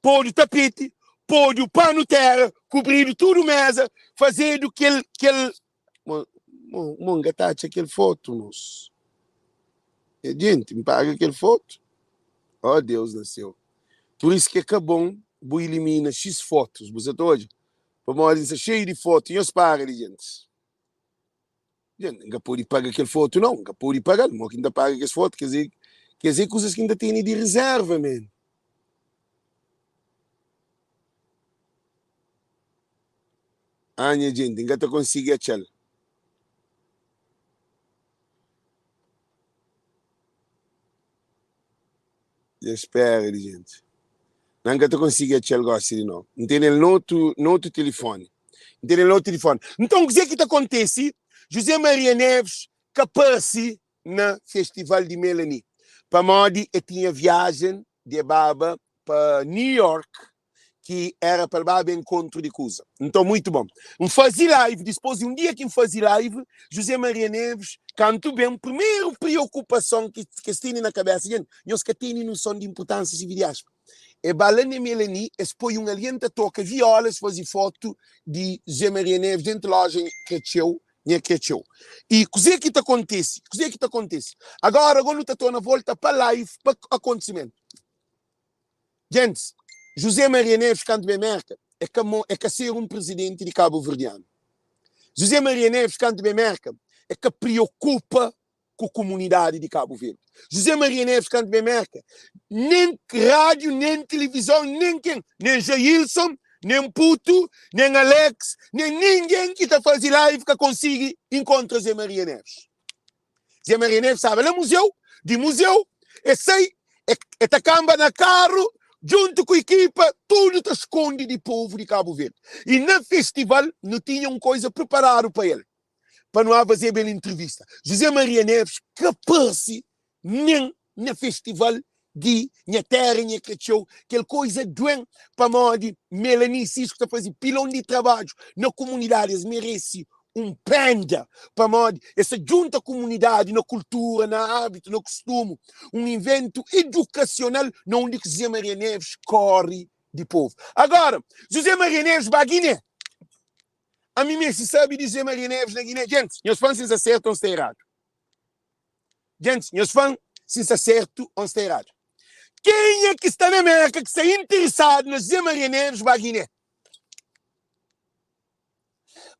Podu tapeti, podu panu tera, kubridu tudu meza, fazedu kel kel Mo mo mo N ka ta atxa kel fotu mos. E jenti, N paga kel fotu? Ó Deus na séu. Pur isu ki é ka bon bu ilimina xis fotus, bu sa ta odja? Pamodi N sta xeiu di fotu, nhos para di gentis. Dja, N ka pode paga kel fotu nau, N ka pode paga-l, mo ki N ta paga kes fotu? Kes é, kes é kuzas ki N ta tene di rizerva, man. Ah, nha jenti, N ka ta konsigi atxa-l. Dja spera di jenti. Na N ka ta konsigi atxa-l gósi di novu. N tene-l n'otu, n'otu tilifóni. N tene-l n'otu tilifóni. Nton, kuzê ki ta kontese? José Maria Neves ka parse na festival di Melanie, pamodi e tinha viajen di e baba pa New York, ki éra pa el baba enkontru di kuza. Nton, muitu bon. N faze live, dispôs di un dia ki N faze live, José Maria Neves, kantu ben, primeru priokupason ki es tene na kabésa, djenti, nhos ka tene nuson di inpurtánsia si vidiaspa. E ba la na Melanie, es poi un algen ta toka viola, es faze fotu di José Maria Neves dentu loja Kretxeu, nha Kretxeu. I kuzê ki ta kontise? Kuzê ki ta kontise? Agora, go nu ta torna volta pa live, pa akontisimentu. Gentis, José Maria Neves kantu ben Merka, é ka mo, é ka ser un prizidenti di kabuverdianu. José Maria Neves kantu ben Merka, é ka priokupa ku kumunidadi di Kabu Verdi. José Maria Neves kantu ben Merka, nen rádiu, nen tilivizon, nen ken, nen Jailson, nen Putu, nen Alex, nen ningen ki ta faze live ka konsigi inkontra José Maria Neves. Zé Maria Neves staba la muzeu, di muzeu e sai, e ta kanba na karu djuntu ku ekipa, tudu ta skonde di povu di Kabu Verdi. I na festival nu tinha un koiza priparadu pa el, pa nu a fazeba el intrivista. José Maria Neves ka parse nen na festival di Nha Terra Nha Kretxeu, kel koiza duen pamodi Melanie Cisco ta faze pilon di trabadju na kumunidadi, es merese un prenda pamodi es ta djunta kumunidadi na kultura, na abitu, na kustumu, un iventu edukasional na undi ki José Maria Neves kori di povu. Agora, José Maria Neves ba Guiné. Ami meste sabe di José Maria Neves na Guiné. Gentis, nhos fla-m si N sta sertu o N sta eradu. Gentis, nhos fla-m si N sta sertu o N sta eradu. Kenha ki sta na Merka ki sta interesadu na José Maria Neves ba Guiné?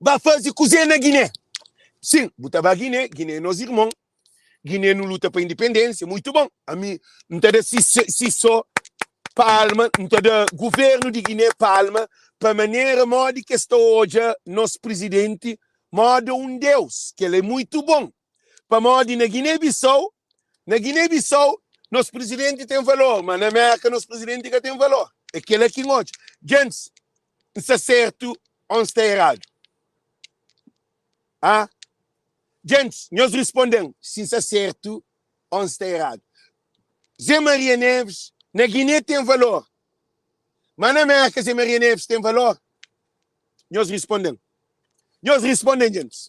Ba faze kuzê na Guiné? Sin, bu ta ba Guiné, Guiné é nos irmon, Guiné nu luta pa indipendênsia, muitu bon. Ami N ta da si so palma, N ta da guvernu di Guiné palma pa manera modi ki es ta odja nos prizidenti moda un deus, kel é muitu bon. Pamodi na Guiné-Bissau, na Guiné-Bissau nos prizidenti ten valor, ma na Merka nos prizidenti ka ten valor. É kela ki N odja. Djentis, N sta sertu o N sta eradu? Ha? Djentis, nhos risponde-m si N sta sertu o N sta eradu. Zé Maria Neves na Guiné ten valor, ma na Merka Zé Maria Neves ten valor? Nhos risponde-m. Nhos risponde-m, djentis.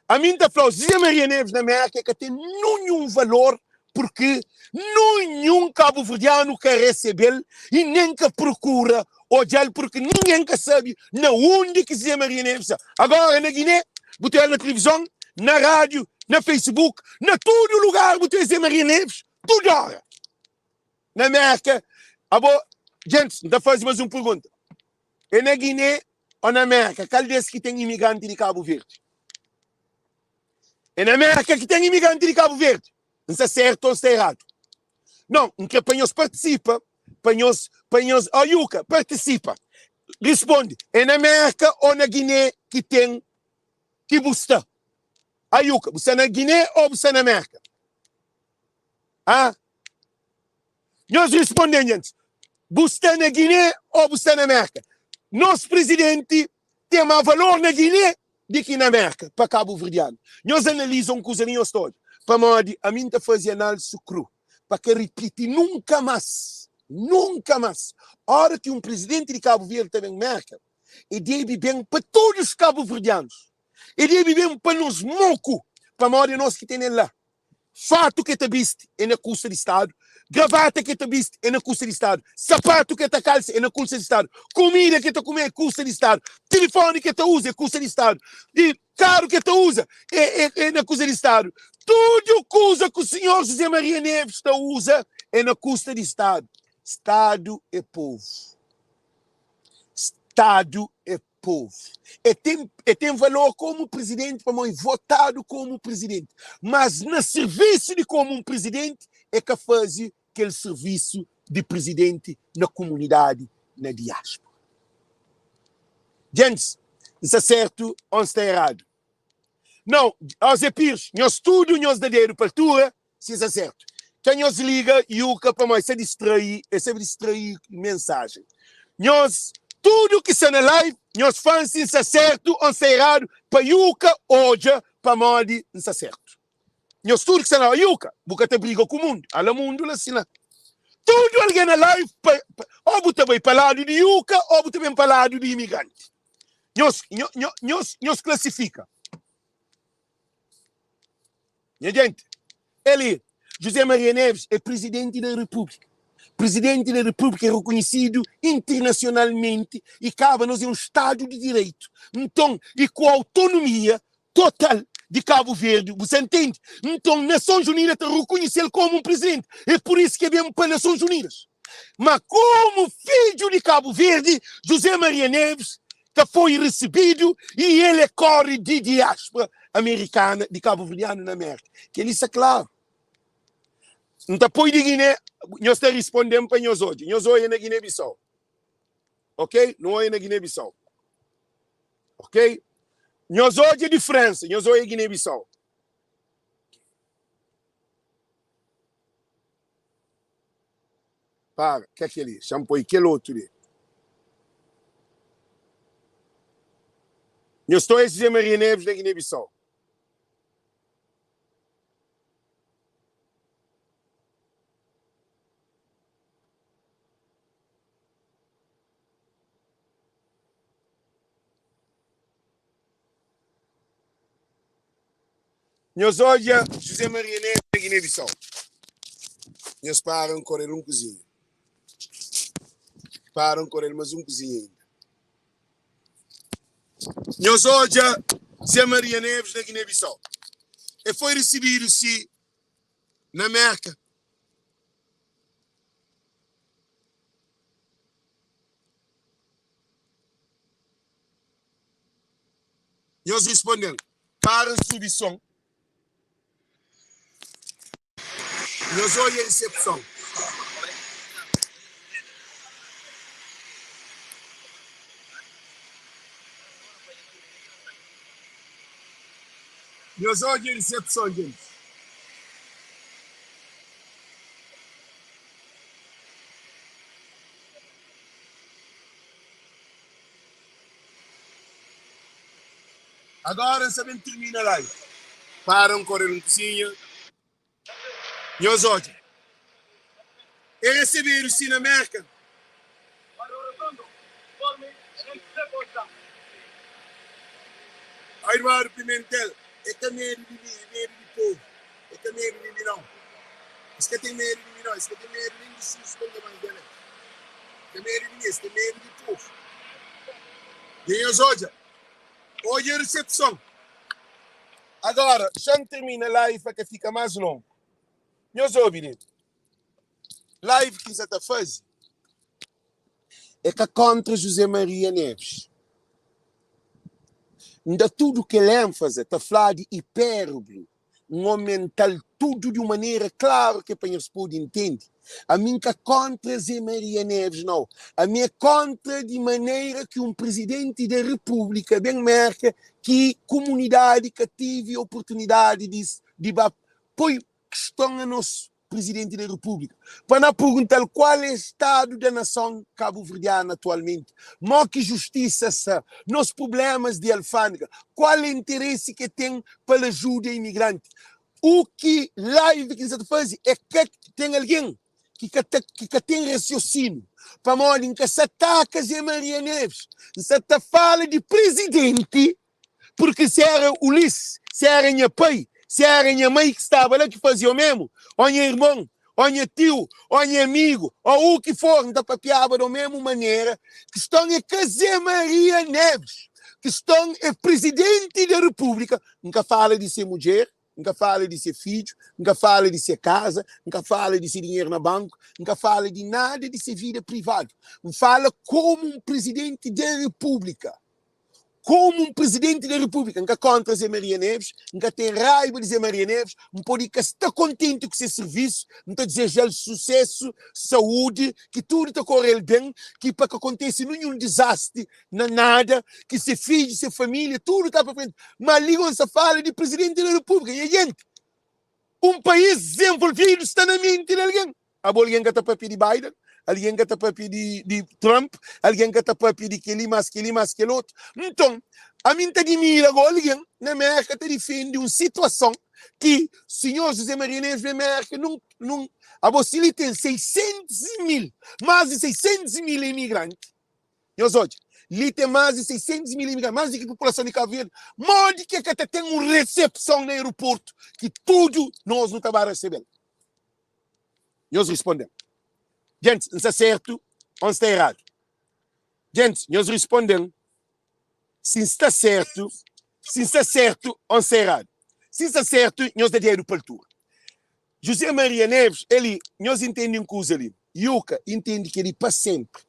Ami N ta fla-u, Zé Maria Neves na Merka ka ten nunhun valor purki nunhun kabuverdianu ka resebe-l i nen ka prokura odja-l purki ningen ka sabe na undi ki Zé Maria Neves sta. Agora na Giné, bu ta odja-l na tilivizon, na rádiu, na Facebook, na tudu lugar bu ta odja Zé Maria Neves tudu óra. Na Merka, abo, djentis, N ta faze mas un pergunta. É na Giné ô na Mérka, kal des ki ten imigranti di Kabu Verdi? É na Mérka ki ten imigranti di Kabu Verdi. N sta sértu ô N sta eradu? Non, N kre pa nhos partisipa, pa nhos, pa nhos, ó Yuka, partisipa. Risponde, é na Mérka ô na Giné ki ten, ki bu sta? Á Yuka, bu sta na Giné ô bu sta na Mérka? Á? Nhos responde-m antis, Bu sta na Guiné ô bu sta na Merka? Nos prizidenti ten má valor na Guiné di ki na Merka pa kabuverdianu. Nhos analiza un kuza li nhos ta odja pamodi ami N ta faze análisi kru pa ka ripiti nunka más, nunka más. Óra ki un prizidenti di Kabu Verdi ta ben Merka, e debe ben pa tudus kabuverdianus, e debe ben pa nos moku pamodi é nos ki tene-l la. Fatu ke ta bisti é na kusta di Stadu, gravata ke ta bisti é na kusta di Stadu, sapatu ke ta kalsa é na kusta di Stadu, kumida ke ta kume é kusta di Stadu, tilifoni ke ta uza é kusta di Stadu, i karu ke ta uza é é na kusta di Stadu. Tudu kuza ku sinhor José Maria Neves ta uza é na kusta di Stadu. Stadu é povu. Stadu é povu. E ten, e ten valor komu prizidenti pamodi e votadu komu prizidenti. Mas na sirvisu di komu un prizidenti, e ka faze kel sirvisu di prizidenti na kumunidadi na diáspora. Djentis, N sta sertu o N sta eradu? Nau, ó Zé Pires, nhos tudu nhos da dedu pa altura si N sta sertu. Txa nhos liga Yuka pamodi sa distrai, e sa distrai mensagem. Nhos tudo ki sta na live nhos flan si nsta sertu o nsta eradu pa Yuka odja pamodi nsta sertu. Nhos tudo ki sta na live Yuka bu ka ta briga ku mundu ala mundu la si la. Tudo algen na live pa, pa o bu ta bai pa ladu di Yuka o bu ta ben pa ladu di imigranti. Nhos nhos nhos klasifika. Nha gente, el José Maria Neves é Presidente da República. Presidente da República é reconhecido internacionalmente e kaba nos é um Estado de Direito. Nton, e ku autonomia total de Cabo Verde, você entende? Nton, Nações Unidas ta reconhecê-l como um presidente. É por isso que é bem para Nações Unidas. Ma como fidju di Cabo Verde, José Maria Neves ka foi recebido e el é corre di diáspora americana di cabo-verdiano na América. Kel-li sta claro. N ta poi di Guiné, nhos ta risponde-m pa nhos odja. Nhos oia na Guiné-Bissau. Ok? Nu oia na Guiné-Bissau. Ok? Nhos odja diferença, nhos oia Guiné-Bissau. Para, ke kel-li? Xa-m poi kel otu li. Nhos ta oja José Maria Neves na Guiné-Bissau. Nhos odja José Maria Neves na Guiné-Bissau. Nhos para nkore-l un kuzinha. Para nkore-l mas un kuzinha inda. Nhos odja Zé Maria Neves na Guiné-Bissau. E foi risibidu si na Merka. Nhos responde-m, Para subi son. Nhos odja resepson. Nhos odja resepson, gentis. Agora N sa ben tirmina live. Para N kore-l un kusinha. Nhos odja. E resebedu si na Merka. Eduardo Pimentel, É ka medu di mi, é medu di povu. É ka medu di mi nau. Es ka ten medu di mi nau. Es ka ten medu nen di Xuxu pa N ka mais dja la. Ka medu di mi, es ten medu di povu. Dja nhos odja? Odja resepson. Agora, xa N termina live pa ka fika más longu. Nhos obi li. Live ki N sa ta faze é ka kontra José Maria Neves. N da tudu kel énfaze ta fla di hipérbole. N omental tudu di un manera klaru ke pa nhos pode intende. Ami N ka kontra Ze Maria Neves nau. Ami é kontra di manera ki un prizidenti da Repúblika ben Merka ki kumunidadi ka tive oportunidadi di di ba poi kiston a nos Presidente da República, pa na pergunta-l qual é estado da nação cabo-verdiana atualmente, mo ki justiça sa, nos problemas di alfândega, qual é interesse ke ten pa l ajuda imigrante. U ki live ki N sa ta faze é ka ten algen ki ka ta ki ka ten rasiosínio, pamodi N ka sa ataka Zé Maria Neves, N sa ta fala di Presidente Purki si era Ulis, si era nha pai, si era nha mai ki staba la ki fazia omemu, o nha irmon, o nha tiu, o nha amigu, o u ki for, N ta papiaba di omemu manera. Kiston é ka Zé Maria Neves, kiston é Prizidenti da Repúblika. N ka fala di se mudjer, N ka fala di se fidju, N ka fala di se kaza, N ka fala di se dinheru na banku, N ka fala di nada di se vida privadu. N fala komu un Prizidenti da Repúblika. Komu un Prizidenti di Repúblika, N ka kóntra Zé Maria Neves, N ka ten raiba di Zé Maria Neves, N pode ka sta kontenti ku se sirvisu, N ta dizeja-l susésu, saúdi, ki tudu ta kore-l ben, ki pa ka kontese ninhun dizastri na nada, ki se fidju, se família, tudu ta pa frenti. Má li gosi N sta fala di Prizidenti di Repúblika. Nha jenti! Un país dizenvolvidu sta na menti di algen. Abo algen ka ta papia di Biden, algen ka ta papia di, di Trump, algen ka ta papia di kel-li, más kel-li, más kel otu. Nton, ami N ta dimira go algen na Mérka ta difende un situason ki sinhor José Maria Neves ben Mérka nun, nun, abo si li ten 600 mil, más di 600 mil imigranti, Nhos odja, li ten más di 600 mil imigranti, más di ki populason di Kabu Verdi. Modi ki e ka ta ten un resepson na aeroportu ki tudu nos nu ta ba resebe-l? Nhos risponde-m. Gentis, N sta sertu ô N sta eradu? Gentis, nhos risponde-m si N sta sertu, si N sta sertu ô N sta eradu. Si N sta sertu, nhos da dedu pa altura. José Maria Neves, Eli, nhos intende un kuza li. Yuka, intende kel-li pa sénpri.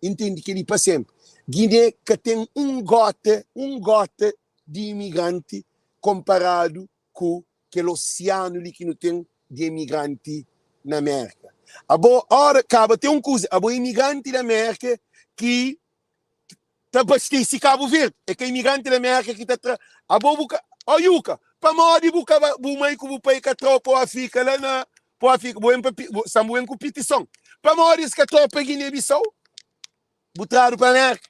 Intende kel-li pa sénpri. Giné ka ten un góta, un góta di imigranti konparadu ku kel osianu li ki nu ten di imigranti na Mérka. Abo, óra, kaba ten un kuza, abo imigranti na Mérka ki ta abastese Kabu Verdi, é ka imigranti na Mérka ki ta tra, abo bu ka, ó Yuka, pamodi bu ka ba, bu mai ku bu pai ka trau pa Áfrika la na, pa Áfrika, bu ben pa, san bu ben ku pitison, pamodi es ka trau pa Guiné Bissau, bu tradu pa Mérka,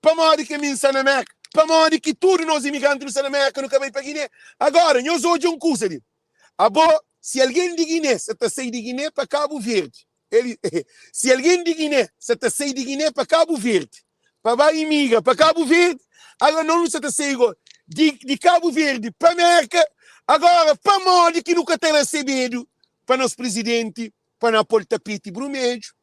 pamodi ki ami N sta na Mérka, pamodi ki tudu nos imigranti nu sta na Mérka nu ka bai pa Guiné, agora nhos odja un kuza li, abo si algen di Guiné sa ta sai di Guiné pa Kabu Verdi, El, si algen di Giné sa ta sai di Giné pa Kabu Verdi, pa ba imigra pa Kabu Verdi, agora nos nu sa ta sai go di, di Kabu Verdi pa Merka, agora pamodi ki nu ka ta rasebedu pa nos prizidenti pa na pol tapeti brumedju,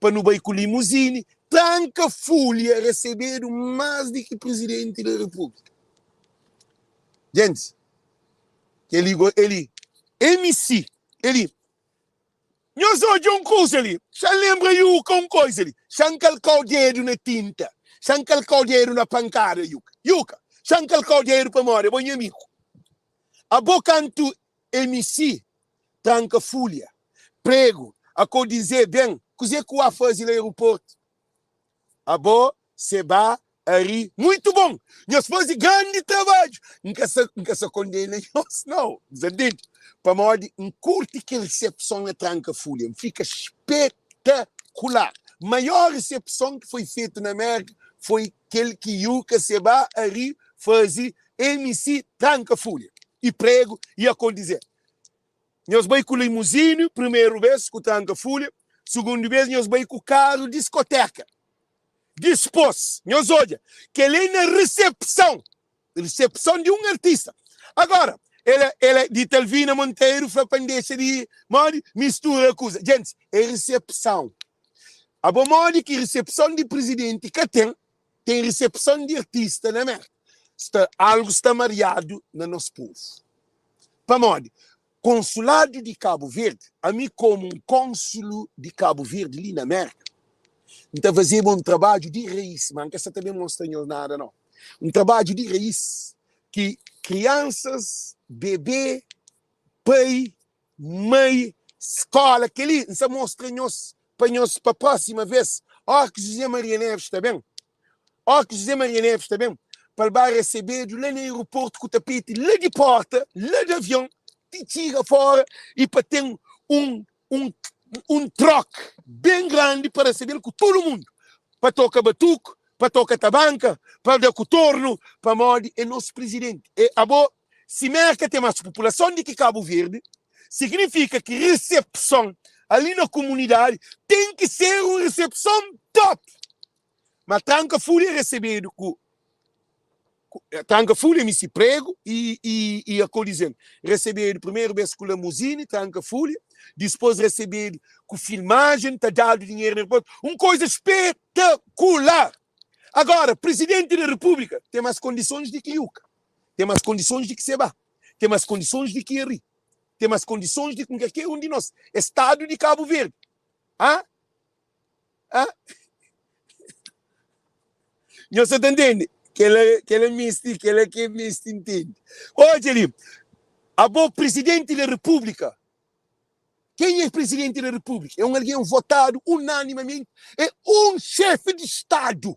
pa nu bai ku limuzini, tranka fulha rasebedu más di ki prizidenti da Repúblika. Gentis, kel-li go, el-li, MC, el-li. Nhos odja un kuza li, xa-m lenbra Yuka un koiza li, xa-m kalka-u dedu na tinta, xa-m kalka-u dedu na pankada, Yuka, Yuka, xa-m kalka-u dedu pamodi abo é nha amigu. Abo kantu MC tranka fulha, pregu, ako dizê ben kuzê ku a faze la aeroportu. Abo Seba, Ari, Muitu bon! Nhos faze grandi trabadju! N ka sa, N ka sa kondena nhos, nau, N sa ntende, pamodi N kurti kel resepson na Tranka Fulha. N fika spetakular! Maior resepson ki foi fetu na Mérka foi kel ki Yuka, Seba, Ari faze MC Tranka Fulha i pregu i akondizer. Nhos bai ku limuzini primeru bes ku Tranka Fulha, sugundu bes nhos bai ku karu diskoteka. Dispôs, nhos odja, kel-li é na resepson, resepson di un artista. Agora, el, el, di Talvina Monteiro fla pa N dexa di, modi, mistura kuza. Gentis, é resepson. Abo modi ki resepson di prizidenti ka ten, ten resepson di artista na Merka? Sta, algu sta mariadu na nos povu. Pamodi? Konsuladu di Kabu Verdi, ami komu un konsulu di Kabu Verdi li na Merka, N ta fazeba un trabadju di rais, ma N ka sa ta ben mostra nhos nada nau. Un trabadju di rais ki kriansas, bebe, pai, mai, skola, kel-li N sa mostra nhos pa nhos pa prósima vês, óra ki José Maria Neves ta ben, Ó ki José Maria Neves ta ben pa el ba resebedu la na aeroportu ku tapeti la di porta, la di avion, ti txiga fora i pa ten un un un trok ben grandi pa resebe-l ku tudu mundu, pa toka batuku, pa toka tabanka, pa da ku tornu, pamodi é nos prizidenti. E abo, si Merka ten más populason di ki Kabu Verdi, signifika ki resepson ali na kumunidadi ten ki ser un resepson top! Ma tranka fulha resebedu ku tranka fulha mi si pregu i i i a kolizen resebedu primeru bes ku lamuzini tranka fulha dispos resebedu ku filmajen ta dadu dinheru na aeroportu un koiza spetakular agora presidenti da republika ten mas kondisons di ki yuka ten mas kondisons di ki seba ten mas kondisons di ki eri ten mas kondisons di ki kalker un di nos estadu di kabu verdi ha Ah? Nhos sa ta ntende? Kela, kela misti, kela ke misti ntende. Odja li, abo Presidenti da Repúblika, kenha é Presidenti da Repúblika? É un algen votadu unanimamenti, é un xefi di Stadu,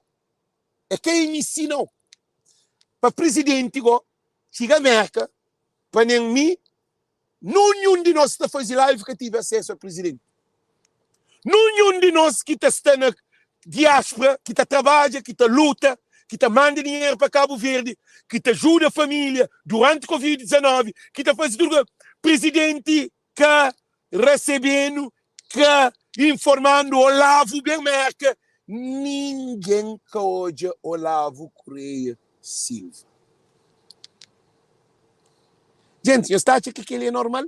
é ka MC nau. Pa Presidenti go, txiga Merka, pa nen mi. Nunhun di nos ki ta faze live ka tive asesu a prizidenti. Nunhun di nos ki ta sta na diaspora, ki ta trabadja, ki ta luta, ki ta manda dinheru pa Kabu Verdi, ki ta juda familia duranti covid 19, ki ta faze tudu, prizidenti ka rasebenu, ka informanu. Olavo ben Merka, ningen ka odja Olavo Correia Silva. Djenti, nhos ta atxa ki keli é normal?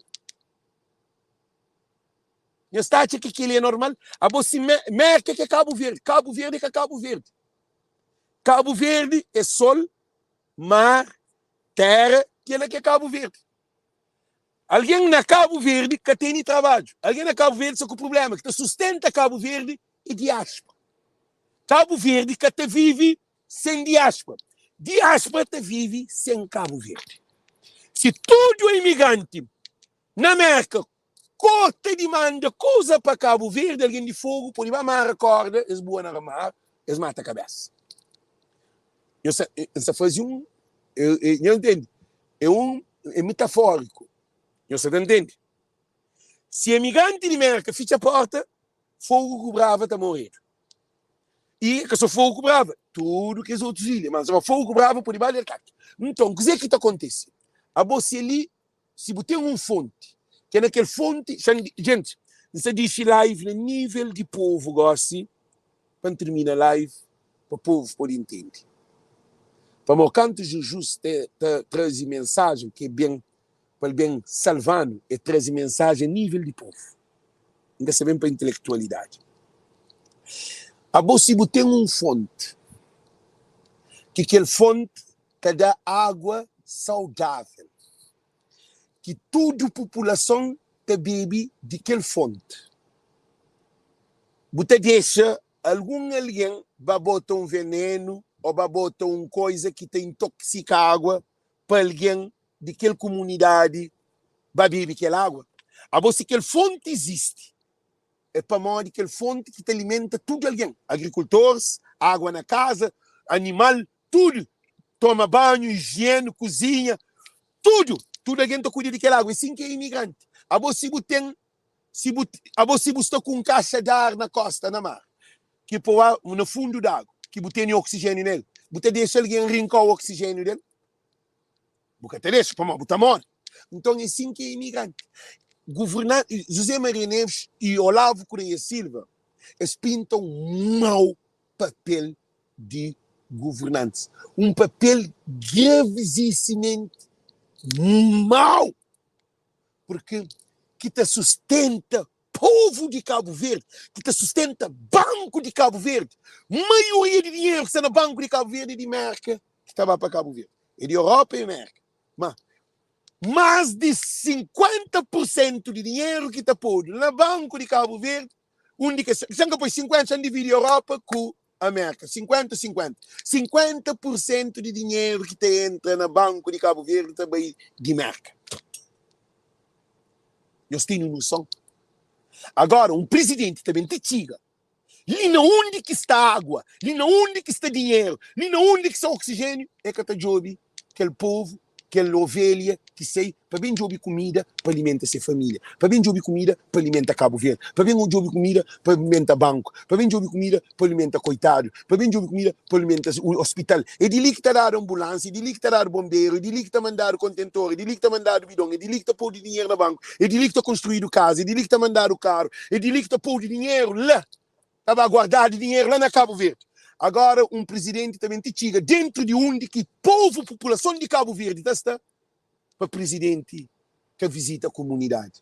Nhos ta atxa ki keli é normal? Abo si Merka ke Kabu Verdi, Kabu Verdi é ka Kabu Verdi. Kabu Verdi é sol, mar, tera, kela ke Kabu Verdi. Algen na Kabu Verdi ka tene trabadju. Algen na Kabu Verdi sta ku prublema. Ki ta sustenta Kabu Verdi é diaspora. Kabu Verdi ka ta vive sen diaspora. Diaspora ta vive sen Kabu Verdi. Si tudu imigranti na Merka korta di manda kuza pa Kabu Verdi, algen di Fogu pode ba mara korda, es bua na mar, es mata kabesa. Nhos sa, N sa faze un, nhos ntende? É un, é metafóriku. Nhos sa ta ntende? Si imigranti di Merka fitxa porta, Fogu ku Brava ta moredu. I ka so Fogu ku Brava, tudu kes otus ilha, mas Fogu ku Brava pode ba del kaki. Nton, kuzê ki ta kontise? Abo si ali, si bu ten un fonti, ke na kel fonti, gente, N sta dixi live na nível di povu gosi, pa N tirmina live, pa povu pode intende. Pamodi kantu Jizus ta traze mensajen ki é ben pa el ben salva-nu, el traze mensajen a nível di povu. N ka sta ben pa intelektualidadi. Abo si bu ten un fonti, ki kel fonti ta da agua saudavel, ki tudu populason ta bebe di kel fonti, bu ta dexa algun algen ba bota un venenu ô ba bota un koiza ki ta intoksika agua pa algen di kel kumunidadi ba bebe kel agua? Abo, si kel fonti izisti, é pamodi kel fonti ki ta alimenta tudu algen, agrikultoris, agua na kaza, animal, tudu, toma banhu, ijieni, kuzinha, tudu, tudu algen ta kuida di kel agua. É sin ki é imigranti. Abo, si bu ten, si bu, abo, si bu sta ku un kaxa di ar na kosta, na mar, ki po na fundu di agu, ki bu tene oksijeniu nel, bu ta dexa algen rinka-u oksijeniu del? Bu ka ta dexa, pamodi bu ta móre. Nton, é sin ki é imigranti. Guvernan, José Maria Neves y Olavo Correia Silva, es pinta un mau papel di guvernantis. Un papel gravizisimenti mau, purki ki ta sustenta povu di Kabu Verdi, ki ta sustenta Banku di Kabu Verdi. Maioria di dinheru ki sta na Banku di Kabu Verdi é di Merka ki ta ba pa Kabu Verdi. É di Europa e Merka. Ma más di 50 pur sentu di dinheru ki ta podu na Banku di Kabu Verdi, undi ki es, xa N ka poi 50, xa N dividi Europa ku Amérka, 50, 50. 50 pur sentu di dinheru ki ta entra na Banku di Kabu Verdi ta bai di Merka. Nhos tene noson? Agora, un prizidenti ta ben ti txiga li na undi ki sta agua, li na undi ki sta dinheru, li na undi ki sta oksijeniu, e ka ta djobe kel povu, kel ovelha ki sai pa ben djobe kumida pa alimenta se família, pa ben djobe kumida pa alimenta Kabu Verdi, pa ben djobe kumida pa alimenta banku, pa ben djobe kumida pa alimenta koitadu, pa ben djobe kumida pa alimenta ospital. É di li ki ta dadu anbulánsia, é di li ki ta dadu bonberu, é di li ki ta mandadu kontentor, é di li ki ta mandadu bidon, é di li ki ta podu dinheru na banku, é di li ki ta konstruídu kaza, é di li ki ta mandadu karu, é di li ki ta podu dinheru la, ta ba guardadu dinheru la na Kabu Verdi. Agora un prizidenti ta ben ti txiga dentru di undi ki povu, populason di Kabu Verdi ta sta, pa prizidenti ka vizita kumunidadi.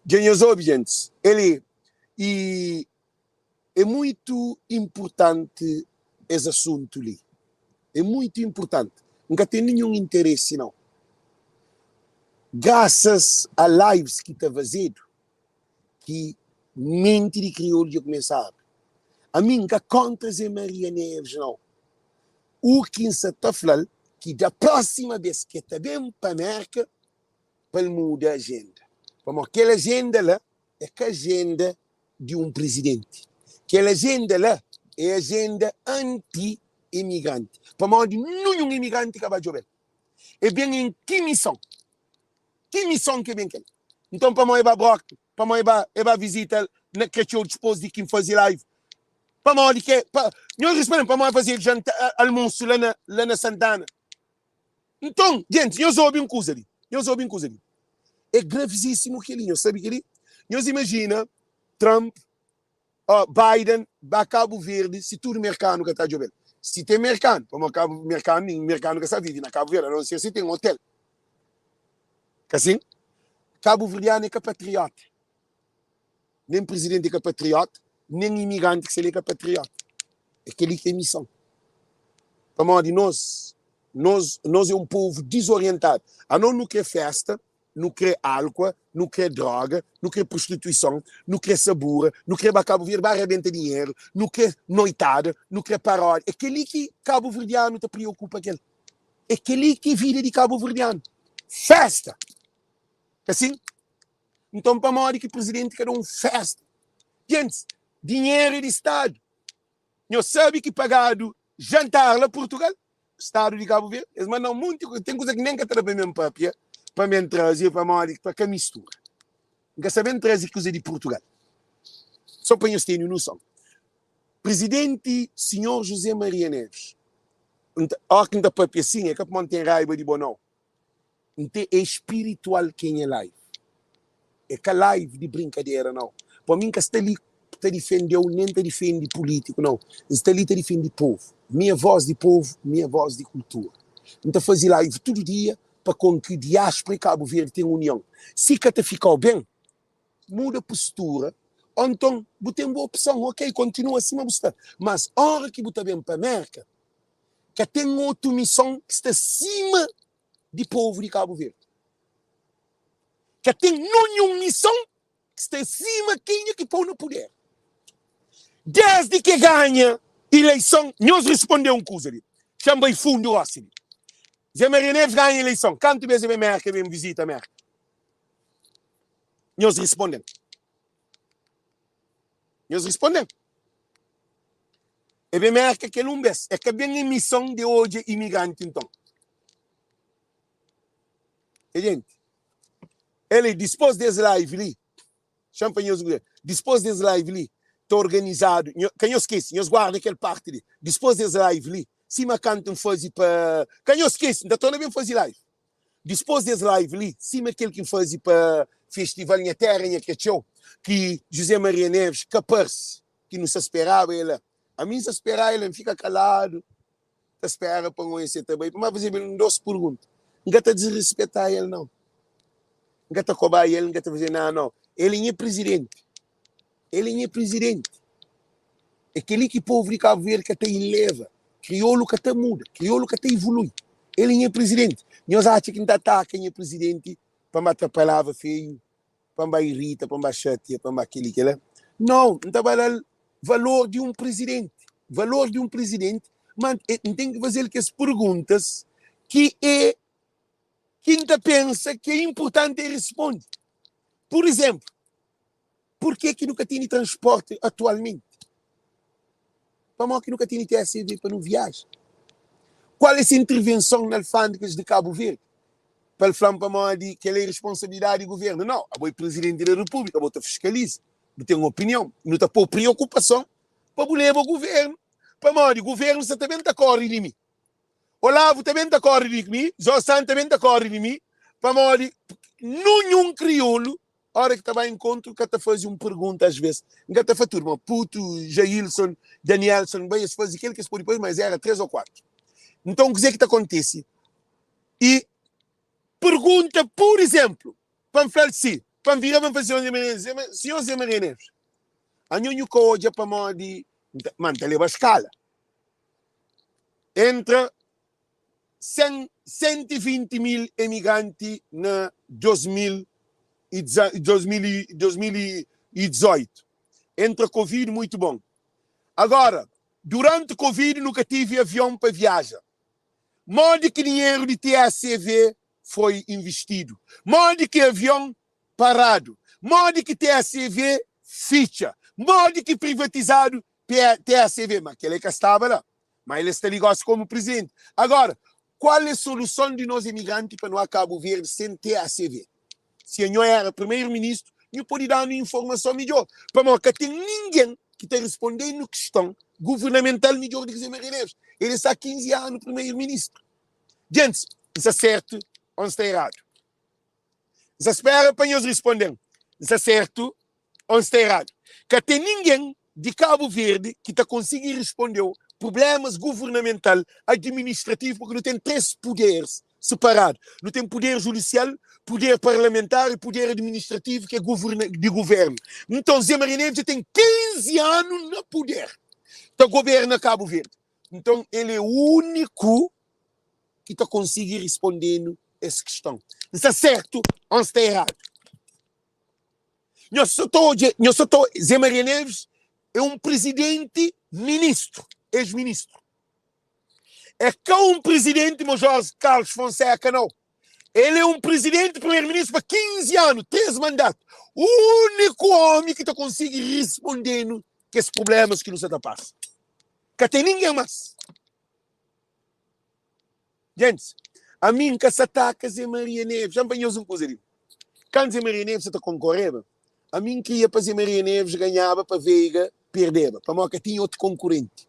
Dja nhos obi, gentis? El e, i é muitu inpurtanti es asuntu li. É muitu inpurtanti. N ka ten ninhun interesi, nau. Grasas a lives ki ta fazedu, ki menti di kriolu dja kumesa abri. Ami N ka kontra Zé Maria Neves, nau. U ki N sa ta fla-l, ki da prósima bes ki el ta ben pa Mérka, pa el muda ajenda. Pamodi kel ajenda la é ka ajenda di un prizidenti. Kel ajenda la é ajenda anti. imigranti. Pamodi ninhun imigranti ka ba djobe-l. E ben en ki mison? Ki mison ki e ben kel? Nton pamodi e ba Brockton? Pamodi e ba e ba vizita na Kretxeu dispos di ki N faze live? Pamodi ke pa Nhos responde-m pamodi e faze janta almosu la na la na Santana? Nton, gentis, nhos obi un kuza li, nhos obi un kuza li. É gravizísimu kel-li, nhos sabe kel-li? Nhos imajina Trump ó Biden ba Kabu Verdi si tudu merkanu ka ta djobe-l. Si ten merkanu, pamodi Kabu merkanu, nin merkanu ka sa vive na Kabu Verdi, anonser si ten otel. Ka sin? Kabuverdianu é ka patriota. Nen prizidenti é ka patriota, nen imigranti ki sta li é ka patriota. É kel-li ki é mison. Pamodi nos, nos, nos é un povu dizorientadu. Anos nu kre festa, nu kre álkua, nu kre droga, nu kre prostituison, nu kre sabura, nu kre ba Kabu Verdi ba rabenta dinheru, nu kre noitada, nu kre paródia. É kel-li ki kabuverdianu ta priokupa ku el. É kel-li ki é vida di kabuverdianu. Festa! Ka sin? Nton pamodi ki prizidenti ka da un festa? Gentis, dinheru é di Stadu. Nhos sabe ki pagadu jantar la Purtugal? Stadu di Kabu Verdi, es manda un monti kuza, ten kuza ki nen ka ta da pa mi papia, pa mi traze, pamodi pa ka mistura. N ka sa ben traze kuza di Purtugal. So pa nhos tene noson. Prizidenti Sinhor José Maria Neves, óra ki N ta papia sin, é ka pamodi N ten raiba di bo nau. N te é spiritual ke nha live. É ka live di brinkadera nau. Pa mi N ka sta li ta difendeu nen ta difendi pulitiku nau. N sta li ta difendi povu. Mi é voz di povu, mi é voz di kultura. N ta fazi live tudu dia pa kon ki diaspora i Kabu Verdi ten union. Si ka ta fikau ben, muda postura o nton bu ten bu opson, ok, kontinua sima bu sta. Mas ora ki bu ta ben pa Merka, Ka ten otu mison ki sta sima di povu di Kabu Verdi. Ka ten nunhun mison ki sta sima kenha ki pou na puder. Desdi ki e ganha ileison, nhos risponde un kuza li, xa-m bai fundu gosi li. Zé Maria Neves ganha ileison, kantu bes e ben Merka, e ben vizita Merka? Nhos risponde-m. Nhos risponde-m. E ben Merka kel un bes. E ka ben emison di odja imigranti nton. E jenti, el dispos des live li, xa-m pa nhos guia, dispos des live li ta organizadu, nho, ka nhos skese, nhos guarda kel parti li, dispos des live li, sima kantu N faze pa, ka nhos skese, N ta torna ben faze live. Dispos des live li, sima kel ki N faze pa festival Nha Terra Nha Kretxeu, ki José Maria Neves ka parse, ki nu sa speraba el la. Ami N sa spera el, N fika kaladu ta spera pa N oia se ta bai. Pa N fazeba el un dos purgunta. N ka ta disrispeta el nau. N ka ta koba el, N ka ta faze nada nau. El é nha prizidenti. El é nha prizidenti. É kel-li ki povu di Kabu Verdi ka ta ileva. Kriolu ka ta muda, kriolu ka ta ivolui. El é nha prizidenti. Nhos atxa ki N ta ataka nha prizidenti pa N ba tra palavra feiu, pa N ba irita, pa N ba xatia, pa N ba kel-li, kel-la? Nau, N ta ba da-l valor di un prizidenti. Valor di un prizidenti, ma N ten ki faze-l kes perguntas ki é ki N ta pensa ki é inportanti el responde. Pur izénplu, Purkê ki nu ka tene transporti atualmenti? Pamó ki nu ka tene TSV pa nu viaja? Kual é se intervenson na alfândegas di Kabu Verdi? Pa el fla-m pamodi kel-la é responsabilidadi di guvernu. Nau, abo é prizidenti da repúblika, abo ta fiskaliza, bu ten opinion. Nu ta pô priokupason pa bu leba guvernu, pamodi guvernu sa ta ben ta kóre di mi. Olavo ta ben ta kóre di mi, Jorge Santos ta ben ta kóre di mi, pamodi nunhun kriolu Ora ki ta ba enkontru ka ta fazi un pergunta as ves N ka ta fla tudu ma Putu, Jailson, Danielson bai es fazi kel ki es podi fazi ma es era 3 o 4 Nton kuze ki ta kontisi i pergunta pur izemplu pa N flal si pa N vira pa N fla sinhor Zé Maria Neves Sinhor Zé Maria Neves anho nhu ka odja pamodi ma N ta leba skala entra 100, 120 mil emigranti na 2018. Entra Covid, muito bom. Agora, durante Covid nu ka tive avion pa viaja. Modi ki dinheru di TSV foi investidu? Modi ki avion paradu? Modi ki TSV fitxa? Modi ki privatizadu TSV? Ma kel-la ka staba la. Ma el sta li gosi komu prizidenti. Agora, kual é soluson di nos emigranti pa no a Kabu Verdi sen TACV? Si anho era primeiro ministru, nhu pode da-nu informason midjor. Pamodi ka ten ningen ki ta responde-nu kiston guvernamental midjor di ki Zé Maria Neves. El sta 15 anu primeiro ministru. Gentis, N sta sertu o N sta eradu? N sta spera pa nhos responde-m. N sta sertu o N sta eradu? Ka ten ningen di Kabu Verdi ki ta konsigi responde-u prublémas guvernamental, administrativu, purki nu ten 3 puderis separadu. Nu ten puder judisial, puder parlamentar i puder administrativu ki é di guvernu. Nton, Zé Maria Neves dja ten 15 anu na puder, ta goberna Kabu Verdi. Nton, el é úniku ki ta konsigi responde-nu es kiston. N sta sertu o N sta eradu? Nhos so ta odja, nhos so ta Zé Maria Neves é un prizidenti ministru, ex-ministru. É ka un prizidenti mo Jorge Carlos Fonseca, nau. El é un prizidenti, primeru-ministru pa 15 anu, 3 mandatu. Úniku omi ki ta konsigi risponde-nu kes prublémas ki nu sa ta pasa. Ka ten ningen más. Gentis, ami N ka sa ataka Zé Maria Neves. Xa-m fla nhos un kuza li. Kantu Zé Maria Neves sa ta konkoreba, ami N kria pa Zé Maria Neves ganhaba pa Veiga perdeba, pamodi ka tinha otu konkurenti.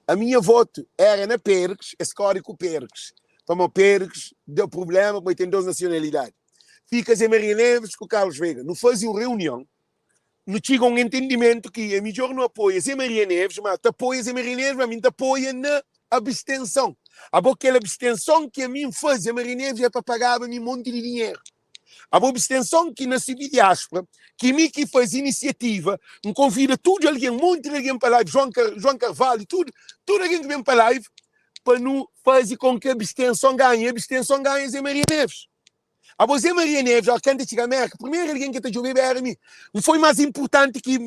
Ami nha votu era na Péricles, es kóre ku Péricles, pamodi Péricles da prubléma pamodi ten dos nasionalidadi. Fika Zé Maria Neves ku Carlos Veiga. Nu faze un reunion, nu txiga un entendimentu ki é midjór nu apoia Zé Maria Neves, ma ta apoia Zé Maria Neves, ma mi N ta apoia na abstenson. Abo kel abstenson ki ami N faze Zé Maria Neves é pa pagaba mi monti di dinheru. Abo abstenson ki na sibi diáspora, ki mi ki faze inisiativa, N konvida tudu algen, monti di algen pa live, João Car, João Carvalho, tudu, tudu algen ki ben pa live, pa nu faze kon ki abstenson ganha. E abstenson ganha Zé Maria Neves. Abo Zé Maria Neves, ó, kantu el txiga Mérka, primeru algen ki el ta djobeba éra mi. N foi más inpurtanti ki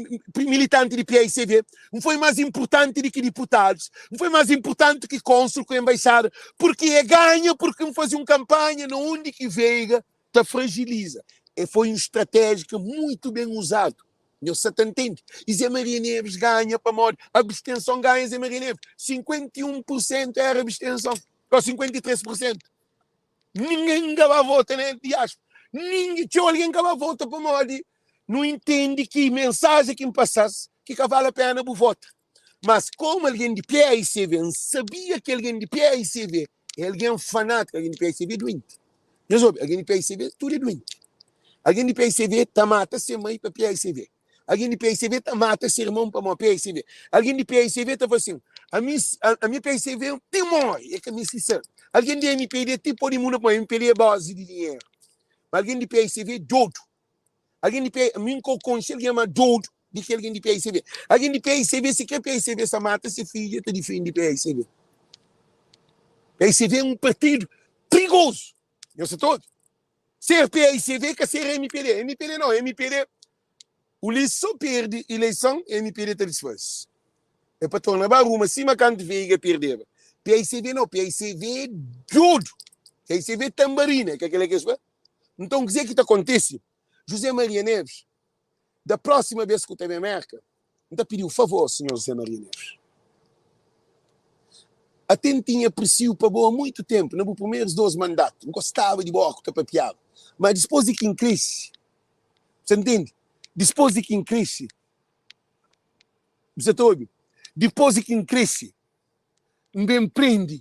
militanti di PAICV, N foi más inpurtanti di ki diputadus, N foi más inpurtanti ki kónsul ku enbaixada, purki e ganha purki N faze un kanpanha na undi ki Veiga ta frajiliza. E foi un stratéjika muitu ben uzadu. Nhos sa ta ntende? I Zé Maria Neves ganha pamodi abstenson ganha Zé Maria Neves. 51 pursentu éra abstenson, ó, 53 pursentu. Ningen ka ba vota na diáspora. Ningen, txeu algen ka ba vota pamodi nu intende ki mensajen ki N pasa-s ki ka vale a pena bu vota. Mas komu algen di PAICV, N sabia ki algen di PAICV é algen fanátiku, algen di PAICV é duenti. Nhos obi, algen di PAICV tudu é duenti. Algen di PAICV ta mata se mai pa PAICV. Algen di PAICV ta mata se irmon pamodi PAICV. Algen di PAICV ta fla sin, Ami, ami PAICV ti móre, e ka meste ser. Algen di MPD ti pode muda pamodi MPD é bazi di dinheru. Ma algen di PAICV é dodu. Algen di PAICV, ami N ka konxe algen más dodu di ki algen di PAICV. Algen di PAICV, si kre PAICV sa mata se fidju, el ta difende PAICV. PAICV é un partidu prigozu. Nhos sa ta obi? Ser PAICV ka ser MPD. MPD não, MPD Ulisses só perde ileison MPD ta disfaze. É pa torna ba ruma sima kantu Veiga perdeba. PAICV não, PAICV é dodu. PAICV é tambarina, ka kela ki es fla? Nton kuzê ki ta kontise? José Maria Neves, da próxima bes ku ta ben Merka, N ta pidi-u favor, sinhor José Maria Neves. Até N tinha apresiu pa bo há muitu ténpu, na bu primerus dos mandatu. N gostaba di bo óki ku ta papiaba. Má dispôs di ki N krese, bu ta ntende? Dispôs di ki N krese, bu sa ta obi? Dipôs di ki N krese, N ben prende,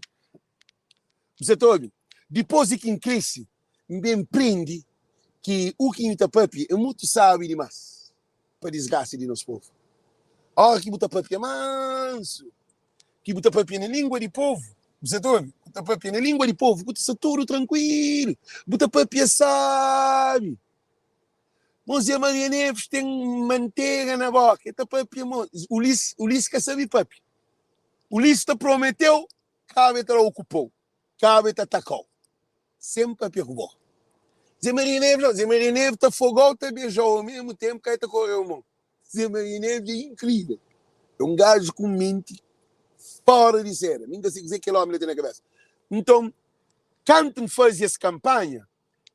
bu sa ta obi? Dipôs di ki N krese, N ben prende ki u ki N ta papia é mutu sábi dimás. Pa disgrasa di nos povu. Ora ki bu ta papia mansu, ki bu ta papia na lingua di povu, bu sa ta obi? Bu ta papia na lingua di povu, ku ta sta tudu trankuilu, bu ta papia sabi. Mozé Maria Neves ten mantega na boka, e ta papia mo Ulisses, Ulisses ka sabi papia. Ulisses ta prometeu, kaba e ta da-u ku pou, kaba e ta atakau. Sen papia ku bo. Zé Maria Neves não, Zé Maria Neves ta fogau ta beijau ao mesmo tempo ka ta correu mon. Zé Maria Neves é incrível. É um gajo com mente fora de série. Mim ka sei kuzê kel homem lá tem na cabeça. Então, kantu n faze es campanha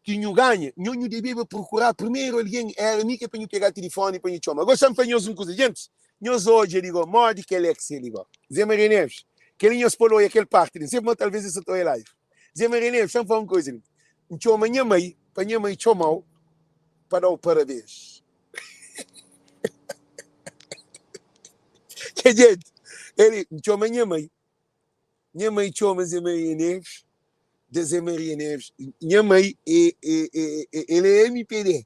ki nhu ganha, nho nhu debeba procurar primeiro alguém, era mi ke pa nhu pega telefone pa nhu txoma. Agora xa-m fla nhos un kuza, gentis, nhos odja li go, modi kel ex li go. Zé Maria Neves. Kel-li nhos pô-l oia kel párti li. N sabe ma talvês es sa ta oia live. Zé Maria Neves, xa-m fla un kuza li. N txoma nha mai pa nha mai txoma-u pa da-u parabéns. Ke djetu? El, N txoma nha mai. Nha mai txoma Zé Maria Neves da Zé Maria Neves. Nha mai é, é, é, é, el é MPD.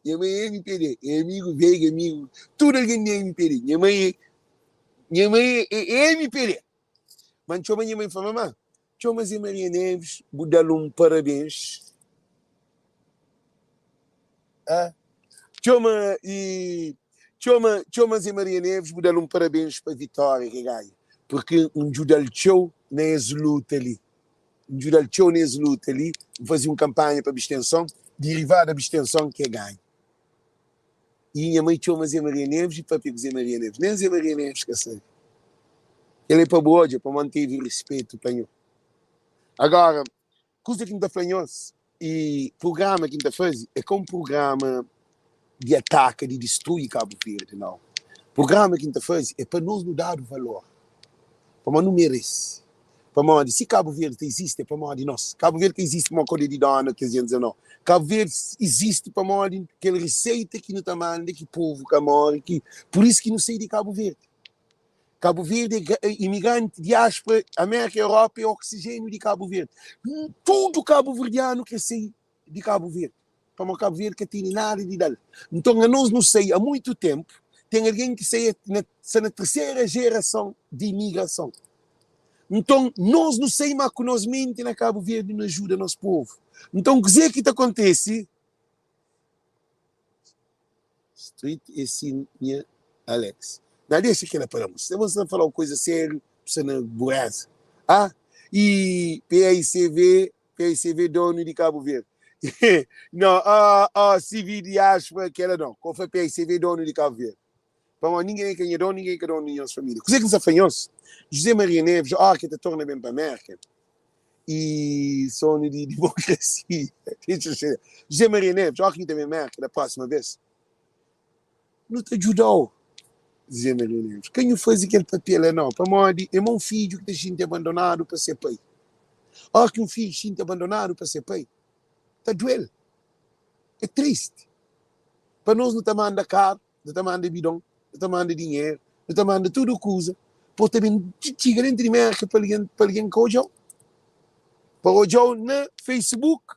Nha mai é MPD, é amigu Veiga, amigu tudu algen di MPD. Nha mai é, nha mai é, é MPD. Ma N txoma nha mai, N fla, Mamá, txoma Zé Maria Neves, bu da-l un parabéns. Ah, txoma e txoma, txoma Zé Maria Neves, bu da-l un parabéns pa vitória ki ganha, purki N djuda-l txeu na es luta li. N djuda-l txeu na es luta li, N faze un kanpanha pa abstenson, derivadu abstenson ki e ganha. I nha mai txoma Ze Maria Neves i papia ku Ze Maria Neves. Nen Ze Maria Neves ka sabe. Kel-li é pa bu odja pamodi N tevi ruspetu pa nho. Agora, kuza ki N ta fla nhos, i prugrama ki N ta faze é ka un prugrama di ataka, di distrui Kabu Verdi, nau. Prugrama ki N ta faze é pa nos nu dadu valor, pamodi nu merese. Pamodi si Kabu Verdi ta izisti é pamodi nos. Kabu Verdi ka izisti pamodi kode di dona kes djenti dja nau. Kabu Verdi izisti pamodi kel riseita ki nu ta manda ki povu ka more ki pur isu ki nu sai di Kabu Verdi. Kabu Verdi é imigranti, diáspora, Amérika e Europa é oksijéniu di Kabu Verdi. Tudu kabuverdianu kre sai di Kabu Verdi, pamodi Kabu Verdi ka tene nada di da-l. Nton, anos nu sai a muitu tenpu, ten algen ki sai na, sta na tersera jerason di imigrason. Nton, nos nu sai ma ku nos menti na Kabu Verdi nu ajuda nos povu. Nton, kuzê ki ta kontese? Street é si nha Alex. Na dexa kela pa la moça. Se você ta fala un coisa sério, bu na bureza. Ah, e PAICV, PAICV dono di Cabo Verde. Não, ah, ah, CV diáspora, kela não. Qual foi PAICV dono di Cabo Verde? Pamodi ninguém é ka nha dono, ninguém é ka dono di nhos família. Kuzê ki N sa fla nhos? José Maria Neves, ó ki ta torna ben pa Amérika, e sonu di demokrasia. Dexa xega. José Maria Neves, ó ki ta ben Merka da próxima vez, nu ta djuda-u. José Maria Neves, ka nhu faze kel papel la nau, pamodi é ma un fidju ki ta xinti abandonadu pa se pai. Ó ki un fidju xinti abandonadu pa se pai, ta duel, é tristi. Pa nos nu ta manda karu, nu ta manda bidon, nu ta manda dinheru, nu ta manda tudu kuza, pa ta ben txiga dentu di Merka pa algen, pa algen ka odja-u. Pa odja-u na Facebook,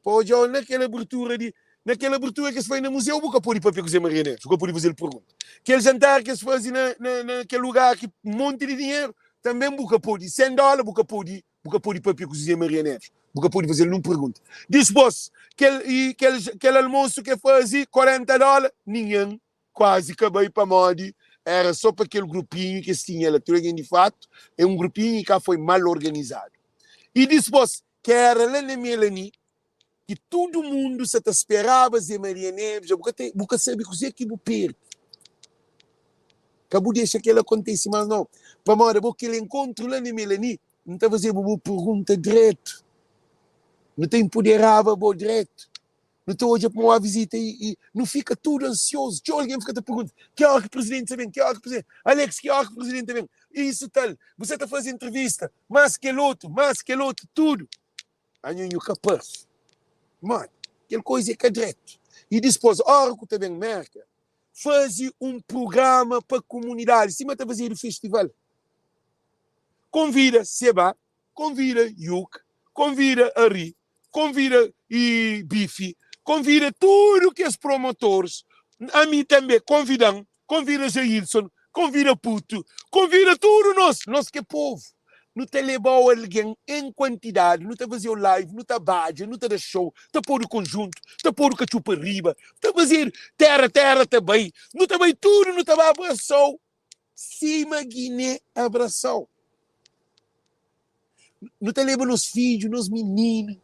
pa odja-u na kel abertura di, na kel abertura ki es faze na muzeu, bu ka pode papia ku Zé Maria Neves, bu ka pode faze-l pergunta. Kel jantar ki es faze na, na, na kel lugar ki monti di dinheru, tanben bu ka pode, 100 dóla bu ka pode Bu ka pode papia ku José Maria Neves, bu ka pode faze-l nun pergunta. Dispôs, kel, i kel, kel almosu ke faze, 40 dóla, ningen kuazi ka bai pamodi era sô pa kel grupinhu ki es tinha la. Tudu algen di fatu, é un grupinhu i ka foi mal organizadu. I dispôs, ke era la na Melanie, ki tudu mundu sa ta speraba Zé Maria Neves, bu ka ta, bu ka sabe kuzê ki bu perde. Ka bu dexa kel akontese más nau. Pamodi abo kel enkontru la na Melanie, N ta fazeba bu pergunta dretu. Nu ta inpuderaba bo dretu. Nu ta odja pamodi ba vizita i, i nu fika tudu ansiozu. Txeu algen fika ta pergunta, ki óra ki prizidenti ta ben? Ki óra ki prizidenti? Alex, ki óra ki prizidenti ta ben? Isu tal. Bu sa ta faze entrevista, más kel otu, más kel otu, tudu. Anho nhu ka parse. Modi? Kel koiza é ka dretu. I dispôs, óra ku ta ben Merka, faze un prugrama pa kumunidadi, sima ta fazedu festival. Konvida Seba, konvida Yuk, konvida Ari, konvida i Bifi, konvida tudu kes promotoris, ami tanbe konvida-m, konvida Jailson, konvida Putu, konvida tudu nos, nos ki é povu. Nu ta leba-u algen en kuantidadi, nu ta faze-u live, nu ta badja, nu ta da show, ta podu konjuntu, ta podu katxupa riba, ta fazedu tera tera ta bai, nu ta bai tudu, nu ta ba abrasa-u sima Giné abrasa-u. Nu ta leba nos fidju, nos mininu,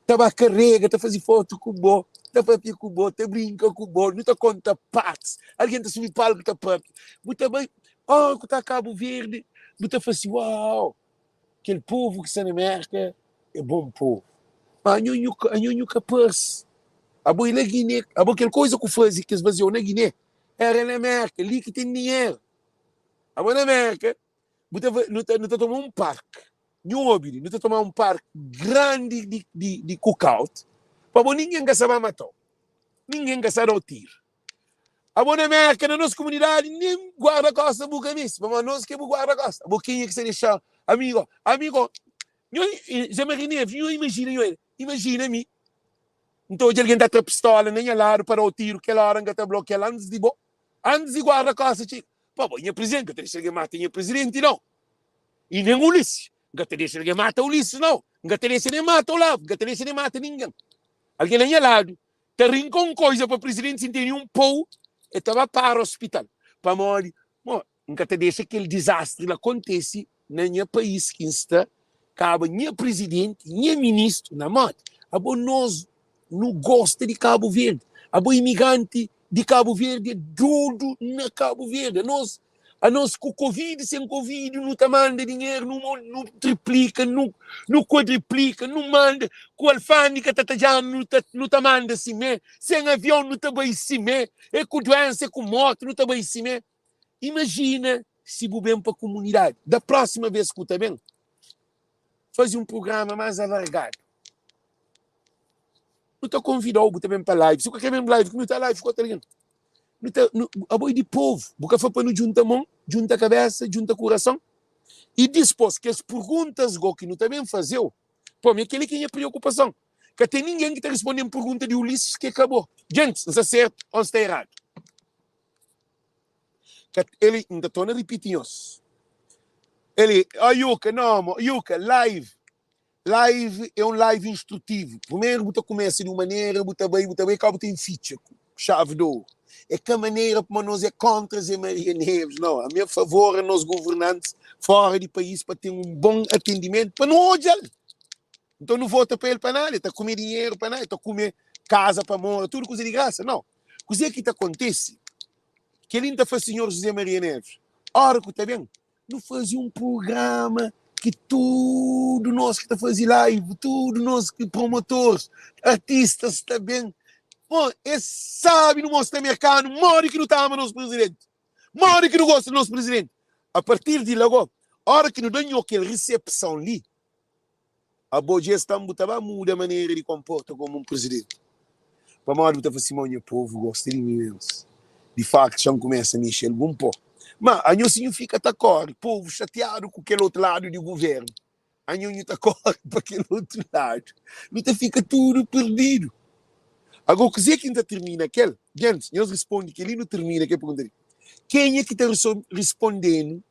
ta ba karega, ta faze fotu ku bo, ta papia ku bo, ta brinka ku bo, nu ta konta partis, algen ta subi palku ta papia, bu ta bai, ora ku ta Kabu Verdi, bu ta fla si, uau, kel povu ki sta na Merka é bon povu. Ma anho nhu anho nhu ka parse. Abo é la Giné, abo kel koza ku faze ki es fazeu na Giné, era na Merka, li ki ten dinheru. Abo na Merka. Bu ta nu ta nu ta toma un park Nhu obi li, nu ta toma un park grandi di di di cookout pa bo ningen ka sa ba matau, ningen ka sa dau tiru. Abo na Merka, na nos kumunidadi, nen guarda kosta bu ka meste, pamodi nos ki é bu guarda kosta. Abo kenha ki sa dexa amigo, amigo, nho Zé Maria Neves, nho imajina nho, imajina mi, N ta odja algen ta tra pistola na nha ladu pa da-u tiru, kel óra N ka ta blokia-l antis di bo, antis di guarda-kósta txiga. Pa bo, nha prizidenti, N ka ta dexa algen mata nha prizidenti, nau. I nen Ulisses, N ka ta dexa algen mata Ulisses, nau. N ka ta dexa nen mata Olavo, N ka ta dexa nen mata ningen. Algen na nha ladu ta rinka un koiza pa prizidenti, si N tene un pou, el ta ba para ospital. Pamodi, mo, N ka ta dexa kel dizastri la kontese na nha país ki N sta kaba nha prizidenti, nha ministru na modi. Abo nos nu gosta di Kabu Verdi, abo imigranti di Kabu Verdi é dodu na Kabu Verdi. Anos, anos ku covid sen covid nu ta manda dinheru, nu nu triplika, nu nu kuadriplika, nu manda ku alfandika ta tadjanu nu ta nu ta manda simé, sen avion nu ta bai simé, é ku duensa é ku morti nu ta bai simé. Imajina si bu ben pa kumunidadi. Da prósima bês ku ta ben, faze un prugrama más alargadu. Nu ta konvida-u, bu ta ben pa live. Si bu ka krê ben live, ku nu ta live ku otu algen. Nu ta, nu, abo é di povu. Bu ka fla pa nu djunta mon, djunta kabésa, djunta kurason? I dispôs, kes perguntas gó ki nu ta ben faze-u, pô, mi é kel-li ki é nha preokupason. Ka ten ningen ki ta responde-m pergunta di Ulisses ki é ka bo. Gentis, N sta sértu ô N sta eradu? Ka el N ta torna ripiti nhos. El oh Yuka, no mo, Yuka, live. Live é un live instrutivu. Primeru bu ta kumesa di un manera, bu ta bai, bu ta bai, kau bu ta infitxa ku xavi di oru. É ka manera pamodi nos é kontra Zé Maria Neves, no. Ami a favor a nos governantis fora di país pa ten un bon atendimentu pa nu odja-l. Nton nu vota pa el pa nada, el ta kume dinheru pa nada, el ta kume kaza pa mora, tudu kuza di grasa? Nau. Kuzê ki ta kontise? Kel-li N ta fla sinhor José Maria Neves, óra ku ta ben, nu faze un prugrama ki tudu nos ki ta faze live, tudu nos ki promotores, artistas ta ben. Bon, es sabe nu mostra merkanu modi ki nu ta ama nos prizidenti, modi ki nu gosta di nos prizidenti. A partir di la go, óra ki nu da nho kel risepson li, Abo dja es ta bu ta ba muda manera di konporta komu un prizidenti? Pamodi bu ta fla sima, Nha povu gosta di mi mes. Di faktu, xa N kumesa mexe algun po. Ma anho si nhu fika ta kore, povu xatiadu ku kel otu ladu di guvernu, anho nhu ta kore pa kel otu ladu, nu ta fika tudu pirdidu. Ago, kuze ki N ta tirmina kel? Gentis, nhos risponde kel-li, nu tirmina kel pergunta li. Kenha ki ta risponde-nu?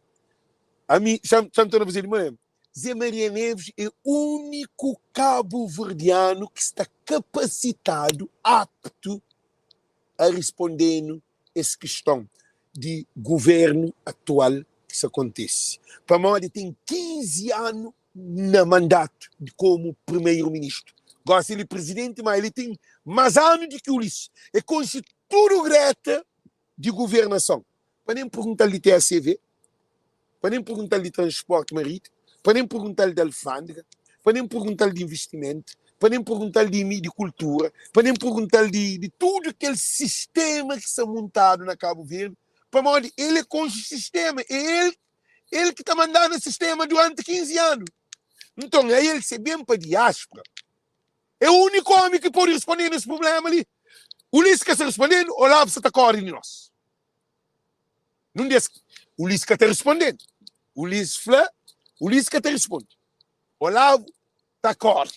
Ami, xa N torna faze di manera. Zé Maria Neves é úniku kabuverdianu ki sta kapasitadu, aptu, a risponde-nu es kiston di guvernu atual ki sta kontese, pamodi ten 15 anu na mandatu di komu primeru-ministru. Gosi el é prizidenti, ma el ten más anu di ki Ulisses. El konxe tudu greta di guvernason. Pa nen pergunta-l di TACV, pa nen pergunta-l di transporti marítimo, pa nen pergunta-l di alfândega, pa nen pergunta-l di investimentu, pa nen pergunta-l di di kultura, pa nen pergunta-l di di tudu kel sistéma ki sta muntadu na Kabu Verdi, pamodi el é konxe sistéma, é el el ki ta mandá na sistéma duranti 15 anu. Nton, ael se ben pa diáspora, É úniku ómi ki pode responde-nu es prubléma li. Ulisses ka sta respondenu, Olavo sta ta kóre di nos. Nun di es, Ulisses ka ta respondenu. Ulisses fla, Ulisses ka ta responde. Olavo ta kóre.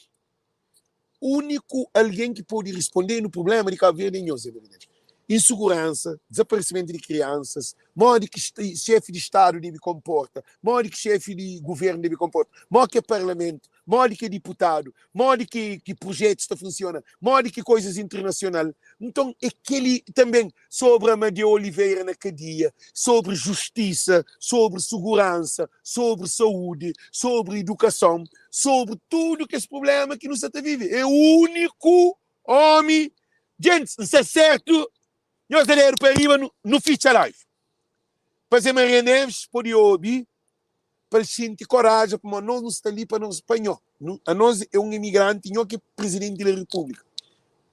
Úniku algen ki pode respondenu prubléma di Kabu Verdi é nhos, Zé Maria Neves. Insuguransa, dezaparesimentu di kriansas, modi ki xefi di stadu debe konporta, modi ki xefi di guvernu debe konporta, modi ki é parlamentu, modi ki é diputadu, modi ki ki projetus ta funsiona, modi ki koizas internasional. Nton, é kel-li tanben sobri Amadeu Oliveira na kadia, sobri justisa, sobri suguransa, sobri saúdi, sobri idukason, sobri tudu kes prubléma ki nu sa ta vive. É úniku ómi. Djentis, N sta sértu? Nhos da dedu pa riba, nu fitxa live. Pa Zé Maria Neves pode obi. pa el xinti koraja pamodi nos nu sta li pa nos pa nho nu anos é un imigranti nho ki é prizidenti di repúblika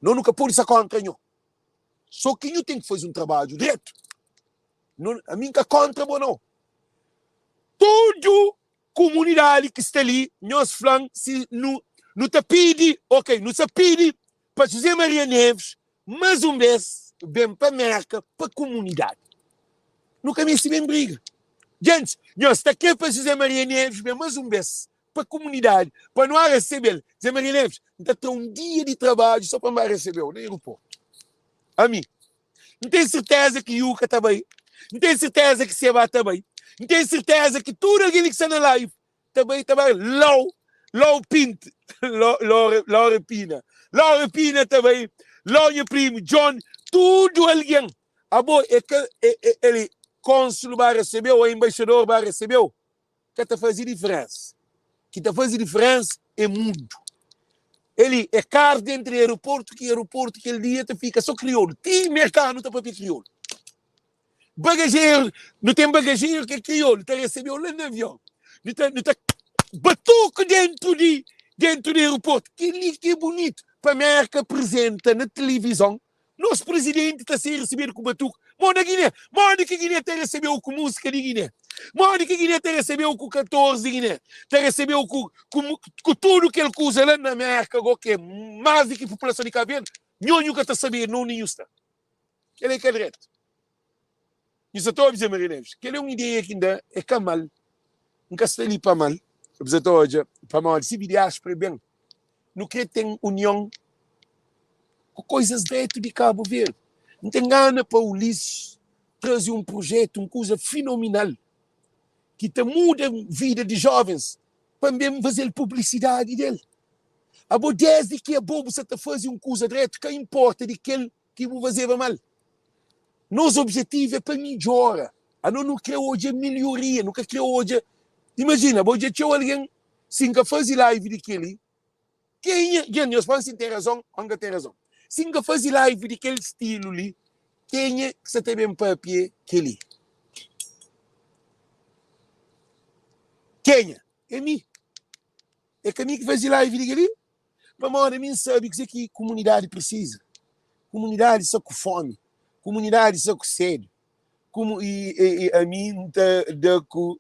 no nu ka pode sta kontra nho so ki nhu ten ki faze un trabadju dretu no ami n ka kontra bo no. Tudu kumunidadi ki sta li, nhos fla-m si nu nu ta pidi, ok, nu sa pidi pa José Maria Neves más un bes ben pa Merka pa kumunidadi. Nu ka meste ben briga. Gentis, nhos ta kre pa José Maria Neves ben más un bes pa kumunidadi pa nu a resebe-l? José Maria Neves, N ta tra un dia di trabadju so pa N ba resebe-u na aeroportu. Ami. N ten serteza ki Yuka ta bai. N ten serteza ki Seba ta bai. N ten serteza ki tudu algen li ki sta na live ta bai, ta bai. Lau, Lau Pint, Laura Pina, Laura Pina ta bai, Lau nha primu, John, tudu algen. Abo é ka, é, é, el konsulu ba resebeu ou embaixador ba resebeu, ka ta faze diferensa. Ki ta faze diferensa é mundu. Eli é kar dentru di aeroportu ki aeroportu kel dia ta fika so kriolu. Ti merkanu ta papia kriolu. Bagajeru, nu ten bagajeru ki é kriolu, ta resebeu la na avion. Nu ta, nu ta batuku dentru di, dentru di aeroportu. Kel-li ki é bunitu pa Merka aprizenta na tilivizon. Nos presidenti ta ser recebedu ku batuku. Mo na Guiné, modi ki Guiné ta recebeu ku música di Guiné? Modi ki Guiné ta recebeu ku 14 di Guiné? Ta recebeu ku, ku, ku tudu kel kuza la na Merka go ki é más di ki populason di Cabo Verde? Nho nhu ka ta sabe na undi nhu sta. Kel é ka dretu. Nhu sa ta obi Zé Maria Neves? Kel é un ideia ki nda é ka mal. N ka sta li pa mal. Bu sa ta odja pamodi si bi diáspora é ben. Nu kre ten union ku koizas dretu di Kabu Verdi. N ten gana pa Ulisses traze un projetu, un kuza finominal ki ta muda vida di jovens pa N ben faze-l publisidadi del. Abo desdi ki abo bu sa ta faze un kuza dretu, ka inporta di kel ki bu fazeba mal. Nos objetivu é pa midjora. Ano nu kre odja milhoria, nu ka kre odja. Imajina, bo odja txeu algen, si N ka faze live di kel-li, kenha, dja nhos fla-m si N ten razon ô N ka ten razon. Si N ka faze live di kel stilu li, kenha ki sa ta ben papia kel-li? Kenha? É mi. É ka mi ki faze live di kel-li? Pamodi ami N sabe kuzê ki kumunidadi prisiza. Kumunidadi sta ku fómi, kumunidadi sta ku sedi, kumu, i, i, i ami N ta da ku,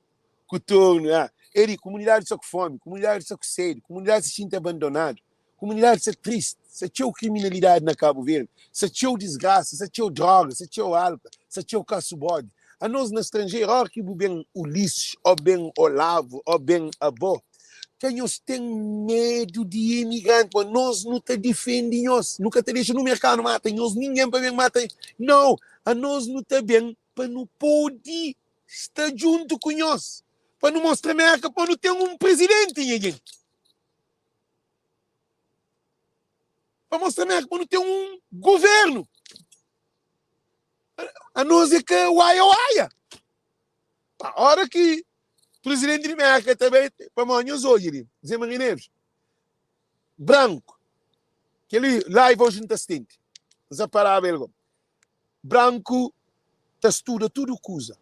ku tornu. Ah, Eri, kumunidadi sta ku fómi, kumunidadi sta ku sedi, kumunidadi sta xinti abandonadu, kumunidadi sta tristi, sta txeu kriminalidadi na Kabu Verdi, sta txeu disgrasa, sta txeu droga, sta txeu álkol, sta txeu kasu bodi. Anos na stranjeru, óra ki bu ben Ulisses, ó ben Olavo, ó ben abo, Ka nhos ten medu di imigranti, ma nos nu ta difendi nhos. Nu ka ta dexa nu merkanu mata nhos, ningen pa ben mata. Nau, anos nu ta ben pa nu podi sta djuntu ku nhos, pa nu mostra Merka pa nu ten un prizidenti, nha genti. Pa mostra Merka pa nu ten un guvernu. Anos é ka uaia-uaia. Pa ora ki Presidenti di Merka ta bai pamodi nhos odja li Zé Maria Neves branku keli live oji nta stenti nsa paraba el go branku ta studa tudu kuza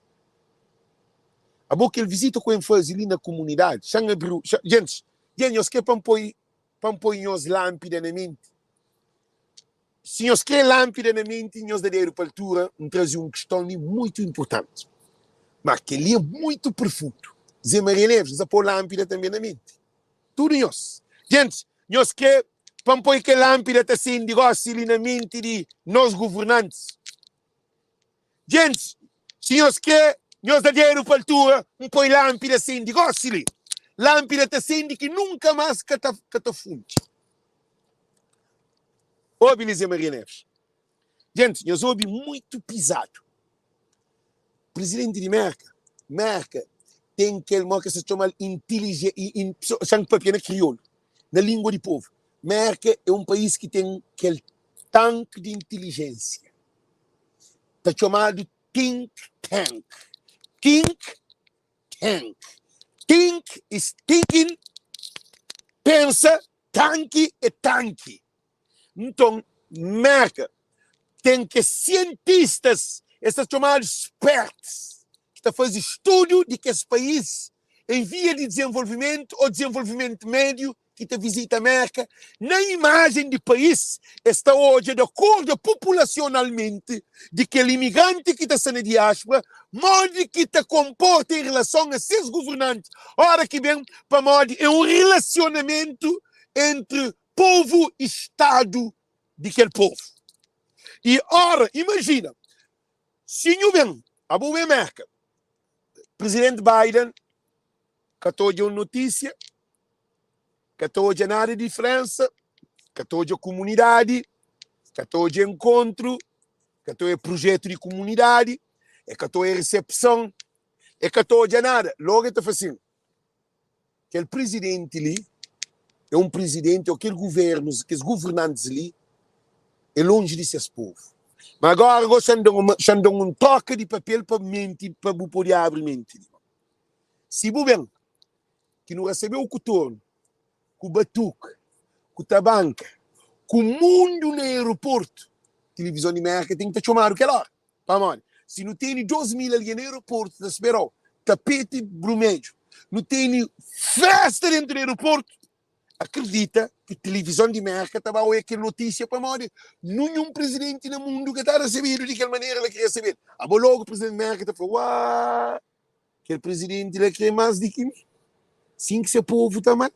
abo kel visita ku en fazi li na kumunidadi xan abriu xa gentis dja nhos kre pa npoi pa npoi nhos lampida na menti Si nhos kre lanpida na menti, nhos da dedu pa altura, N traze un kiston li muitu inpurtanti. Ma kel-li é muitu profundu. Zé Maria Neves, N sa po lanpida tanbe na menti. Tudu nhos. Gentis, nhos kre pa N poi kel lanpida ta sende gosi li na menti di nos guvernantis? Gentis, si nhos kre, nhos da dedu pa altura, N poi lanpida sende gosi li. Lanpida ta sende ki nunka mas ka ta ka ta fundi. Obi li Zé Maria Neves. Gentis, nhos obi muitu pizadu. Prizidenti di Merka, Merka ten kel mo ke sa txomal intilije, in, xa N papia na kriolu, na lingua di povu. Merka é un país ki ten kel tanki di intilijénsia. Ta txomadu think tank. Think tank. Think is thinking, pensa, tanki é tanki. Nton, Merka ten kes sientistas, es ta txomadu sperts, ki ta faze studu di kes país en via di dizenvolvimentu ô dizenvolvimentu médiu. ki ta vizita Merka, na imajen di país, es ta odja di akordu populasionalmenti di kel imigranti ki ta sta na diáspora, modi ki ta konporta en relason a ses guvernanti ora ki ben, pamodi é un relasionamentu entri povu i stadu di kel povu. I ora, imajina, si nhu ben, abo ben Merka, Prizidenti Biden ka ta odja un notísia, ka ta odja nada di diferensa, ka ta odja kumunidadi, ka ta odja enkontru, ka ta odja prujetu di kumunidadi, e ka ta odja resepson, e ka ta odja nada. Logu e ta fla sin, kel prizidenti li é un prizidenti ô kel guvernus, kes guvernantis li é lonji di ses povu. Ma agora go xa-m da-m un troka di papel pa menti, pa bu pode abri menti li. Si bu ben ki nu rasebeu ku tornu, ku batuka, ku tabanka, ku mundu na aeroportu, tilivizon di Merka ten ki ta txomadu kel ora. Pamodi? Si nu tene 2 mil algen na aeroportu ta spera-u, tapeti brumedju, nu tene festa dentu di aeroportu, akredita ki tilivizon di Merka ta ba oia kel notisia pamodi ninhun prizidenti na mundu ka ta resebedu di kel manera la ki resebedu. Abo logu prizidenti di Merka ta fla, Uaa! Kel prizidenti la kre más di ki mi. Sin ki se povu ta ama-l.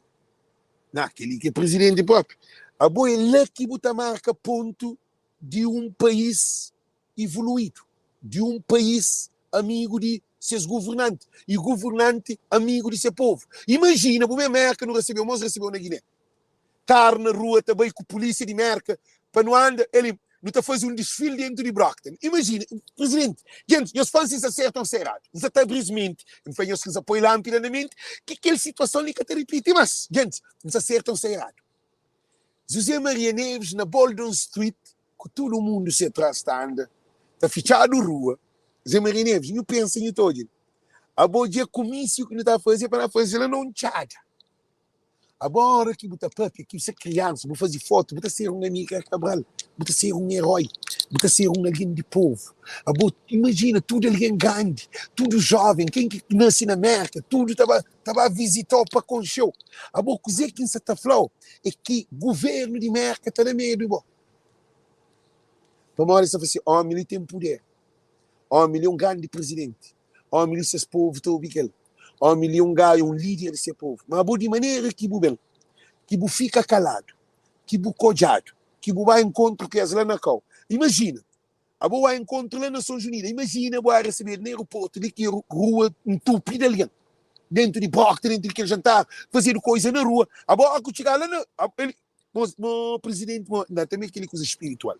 Na, kel-li ki é prizidenti própi. Abo é la ki bu ta marka pontu di un país ivoluídu, di un país amigu di ses governanti i governanti amigu di se povu. Imajina, bu ben Mérka, nu resebeu, mos resebeu na Giné. Karu na rua ta bai ku pulísia di Mérka pa nu anda el nu ta faze un disfili dentu di Brockton. Imajina, prizidenti, gentis, nhos fla-m si N sta sertu o N sta eradu. N sta ta abri-s menti, N fla nhos ki N sta poi lanpida na menti ki kel situason li ka ta ripiti más. Gentis, N sta sertu o N sta eradu? José Maria Neves na Boldon Street ku tudu mundu se tras ta anda ta fitxadu rua. José Maria Neves, nhu pensa nhu ta odja li. Abo dja kumísiu ki nu ta faze é pa na faze la na un txada. Abo ora ki bu ta papia ki bu sta kriansa, bu faze fotu, bu ta ser un Amílcar Cabral, bu ta ser un eroi, bu ta ser un algen di povu. Abo imajina tudu algen grandi, tudu joven, ken ki nase na Merka, tudu ta ba ta ba vizitau pa konxeu. Abo kuze ki N sa ta flau é ki guvernu di Merka ta da medu di bo. Pamodi es ta fla si, omi li ten puder, omi li é un grandi prizidenti. Omi li ses povu ta obi kel omi li un gaju un lider di se povu ma abo di manera ki bu ben ki bu fika kaladu ki bu kodjadu ki bu ba enkontru ku es la na kau imajina abo ba enkontru la nasons unida imajina bu a resebedu na aeroportu di ki rua ntupi di algen dentu di brokta dentu di kel jantar fazedu koiza na rua abo ora ku txiga la na Mo presidente mo na tanbe keli kuza spiritual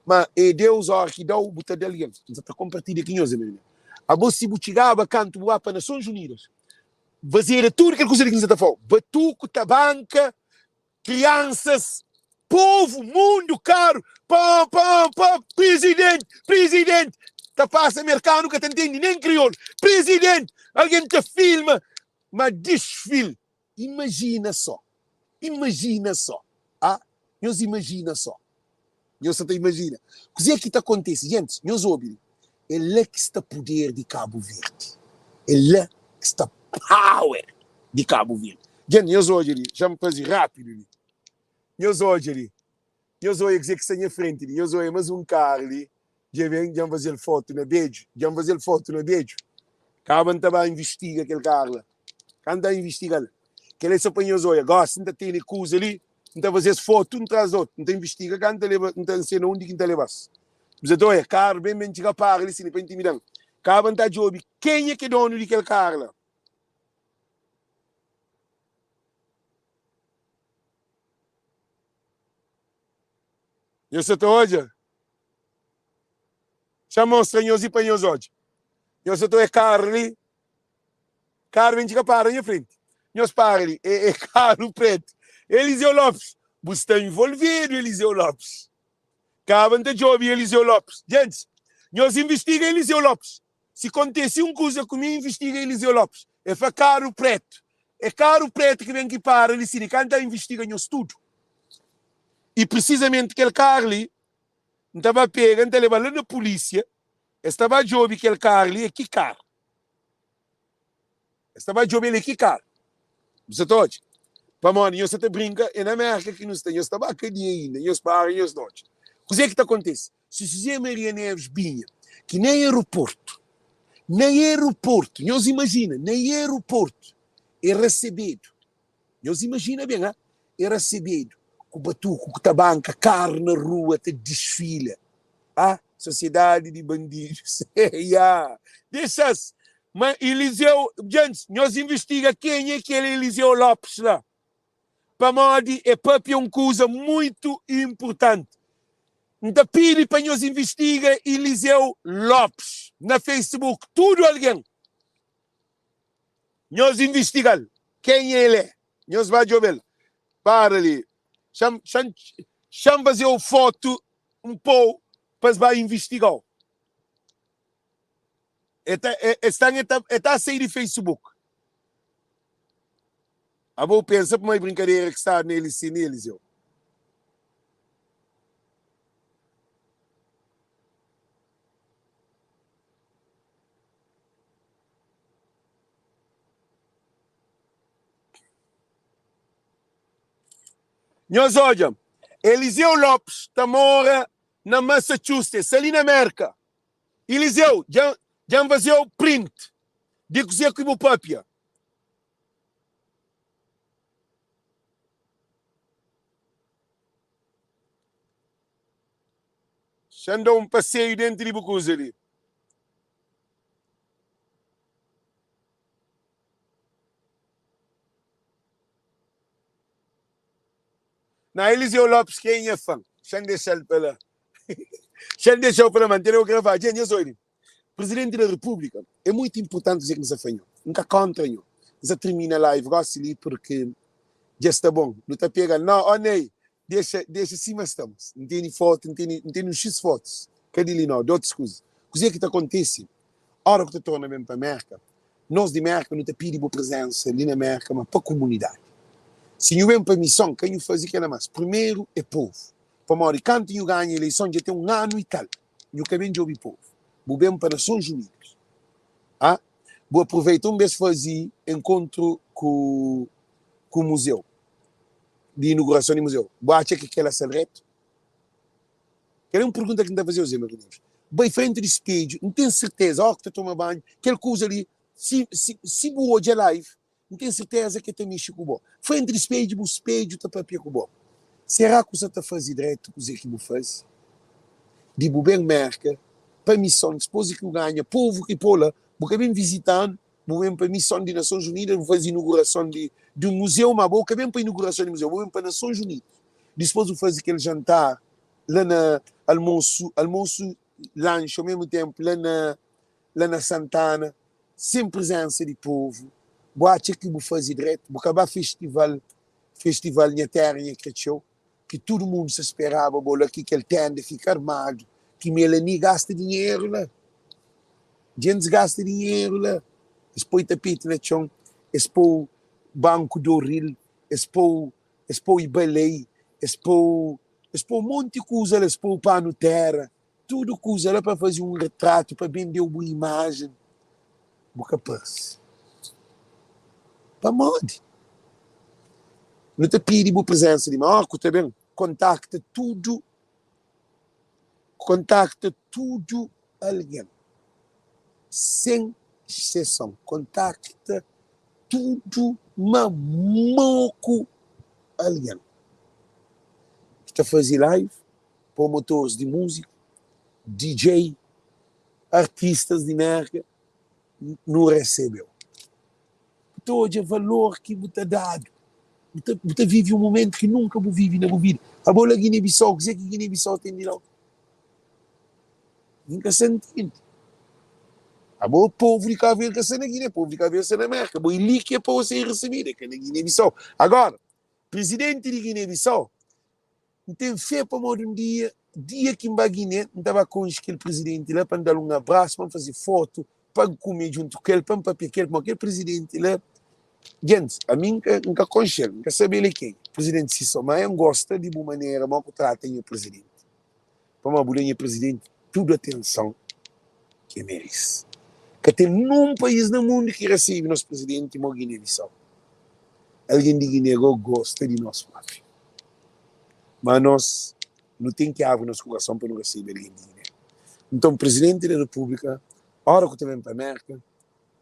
ma e Deus ora ki dau bu ta da algen N sa ta kompartilha ki nhos amigo abo si bu txigaba kantu bu ba pa Nações Unidas vazera tudu kel kuza li ki N sa ta flau batuku tabanka kriansas povu mundu karu pam pam pam presidente presidente ta pasa merkanu ka ta ntende nen kriolu presidente algen ta filma ma disfil Imajina sô, imajina sô, ah, nhos imajina sô, nhos sa ta imajina kuzê ki ta kontise? Gentis, nhos obi li, é la ki sta puder di Kabu Verdi, é la ki sta power di Kabu Verdi. Gentis, nhos odja li, xa-m faze rápidu li, nhos odja li, nhos odja kuzê ki sta nha frenti li, nhos odja más un karu li, dja ben, dja-m faze-l fotu na bedju, dja-m faze-l fotu na bedju, kaba N ta ba invistiga kel karu la. Ka N ta invistiga-l. Kel-li é sô pa nhos odja. Gósi N ta tene kuza li, N ta faze-s fotu un tras di otu. N ta invistiga ka N ta leba, N ta nsina undi ki N ta leba-s. Bu sa ta odja, karu ben ben txiga para li si pa intimida-m. Kaba N ta djobe kenha ki é donu di kel karu la. Nhos sa ta odja? Xa mostra nhos i pa nhos odja. Nhos sa ta odja karu li? Karu ben txiga para nha frenti. Nhos para li. É, é karu pretu. Eliseu Lopes, bu sta involvidu, Eliseu Lopes. Kaba N ta djobe Eliseu Lopes. Gentis, nhos invistiga Eliseu Lopes. Si kontese un kuza ku mi, invistiga Eliseu Lopes. E fla karu pretu. É karu pretu ki ben ki para li si. Ka N ta invistiga nhos tudu. I prisizamenti kel karu li, N ta ba pega, N ta leba la na pulisia. Es ta ba djobe kel karu li, é ki karu? Es ta ba djobe el é ki karu. Bu sa ta odja? Pamodi nhos sa ta brinka, é na Mérka ki nu sta, nhos ta ba kadia inda, nhos para nhos notxa. Kuzê ki ta kontise si José Maria Neves binha ki na aeroportu, na aeroportu, nhos imajina, na aeroportu é rasebedu, nhos imajina ben, ha, é rasebedu ku batuku, ku tabanka, karu na rua ta disfila, ha, sosiedadi di bandidus, ya, dexa-s Ma Eliseu, djantis, nhos invistiga kenha é kel Eliseu Lopes la, pamodi e papia un kuza muitu inpurtanti. N ta pidi pa nhos invistiga Eliseu Lopes na Facebook, tudu algen. Nhos invistiga-l, kenha el é. Nhos ba djobe-l. Para li, xa-m, xa-m, xa-m faze-u fotu, N pô-u pa es ba invistiga-u. E ta, e, e sta, e ta, e ta sai di Facebook. Abo pensa puma é brincadeira que está nele sim, Eliseu. Nhos odja, Eliseu Lopes ta mora na Massachusetts, ali na Merka. Eliseu, dja dja N faze-u print di kuzê ki bu pâpia. Xa N da un paseiu déntu di bu kuza li. Na Eliseu Lopes ki é nha fã. Xa N dexa-l pa la. Xa N dexa-u pa la, ma N tene-u gravadu. Dja nhos obi. Presidenti da Repúblika, é muitu inpurtanti kuzê ki N sa fla nho. N ka kóntra nho. N sa tirmina live gósi li purki dja sta bon. Nu ta pega-l. No, ó Ney, dexa, dexa sima stamos. N tene fotu, N tene, N tene un xis fotus. Ka di li no, di otus kuza. Kuzê ki ta kontise óra ku ta torna ben pa Mérka? Nos di Mérka nu ta pidi bu prezensa li na Mérka ma pa kumunidadi. Si nhu ben pa mison, ka nhu faze kela mas. Primeru é povu. Pamodi kantu nhu ganha eleison dja ten un anu i tal, nhu ka ben djobe povu. Bu ben pa Nasons Unidus. Ha? Bu aproveita un bes faze enkontru ku ku muzeu, di inugurason di muzeu. Bu atxa ki kela sta dretu? Kel é un pergunta ki N ta faze-u, Zé Maria Neves. Bai frenti di spedju, N ten serteza, óki ta toma banhu, kel kuza li, si, si, si bu odja live, N ten serteza ki el ta mixi ku bo. Frenti di spedju, bu spedju ta papia ku bo. Será ku sa ta faze dretu kuzê ki bu faze? Di bu ben Merka pa mison, dispôs di ki bu ganha povu ki pô la, bu ka ben vizita-nu, bu ben pa mison di Nasons Unidas, bu faze inugurason di, di un muzeu, má bo ka ben pa inugurason di muzeu, bu ben pa Nasons Unidas. Dispôs bu faze kel jantar la na almosu, almosu lanxi ao mesmu tenpu la na la na Santana, sen prezensa di povu, bu atxa ki bu faze dretu? Bu ka ba festival, festival Nha Terra Nha Kretxeu, ki tudu mundu sa speraba bo la, ki kel tenda fika armadu, ki Melanie gasta dinheru la, djentis gasta dinheru la, es poi tapeti na txon, es pou banku di oril, es pou es poi balei, es pou es pou monti kuza la, es pou panu tera, tudu kuza la pa faze un retratu, pa bendeu bu imajen, bu ka parse. Pamodi? Nu ta pidi bu prezensa di ma, ó, ku ta ben, kontakta tudu, kontakta tudu algen, sen exseson, kontakta tudu ma moku algen ki ta faze live, promotores di múzika, DJ, artistas di Merka, nu resebeu. Bu ta odja valor ki bu ta dadu, bu ta, bu ta vive un momentu ki nunka bu vive na bu vida. Abo la Guiné-Bissau, kuzê ki Guiné-Bissau ten di la? N ka sta ntende. Abo povu di Cabo Verde ka sta na Guiné, povu di Cabo Verde sta na Merka. Abo é li ki é pa bo ser recebido, é ka na Guiné-Bissau. Agora, presidenti di Guiné-Bissau, N ten fé pamodi un dia, dia ki N ba Guiné, N ta ba konxe kel presidenti la pa N da-l un abrasu, pa N faze fotu, pa N kume djuntu ku el, pa N papia ku el, pamodi kel presidenti la, gentis, ami N ka, N ka konxe-l, N ka sabe el é kenha, presidenti Sisson, má N gosta di bu manera mó ku trata nha presidenti, pamodi bu da nha presidenti tudu atenson ki el merese. Ka ten nun país na mundu ki resebe nos presidenti mó Guiné-Bissau. Algen di Giné go gosta di nos propi. Ma anos nu ten ki abri nos kurason pa nu resebe algen di Giné. Nton Prizidenti di Repúblika, ora ku ta ben pa Mérka,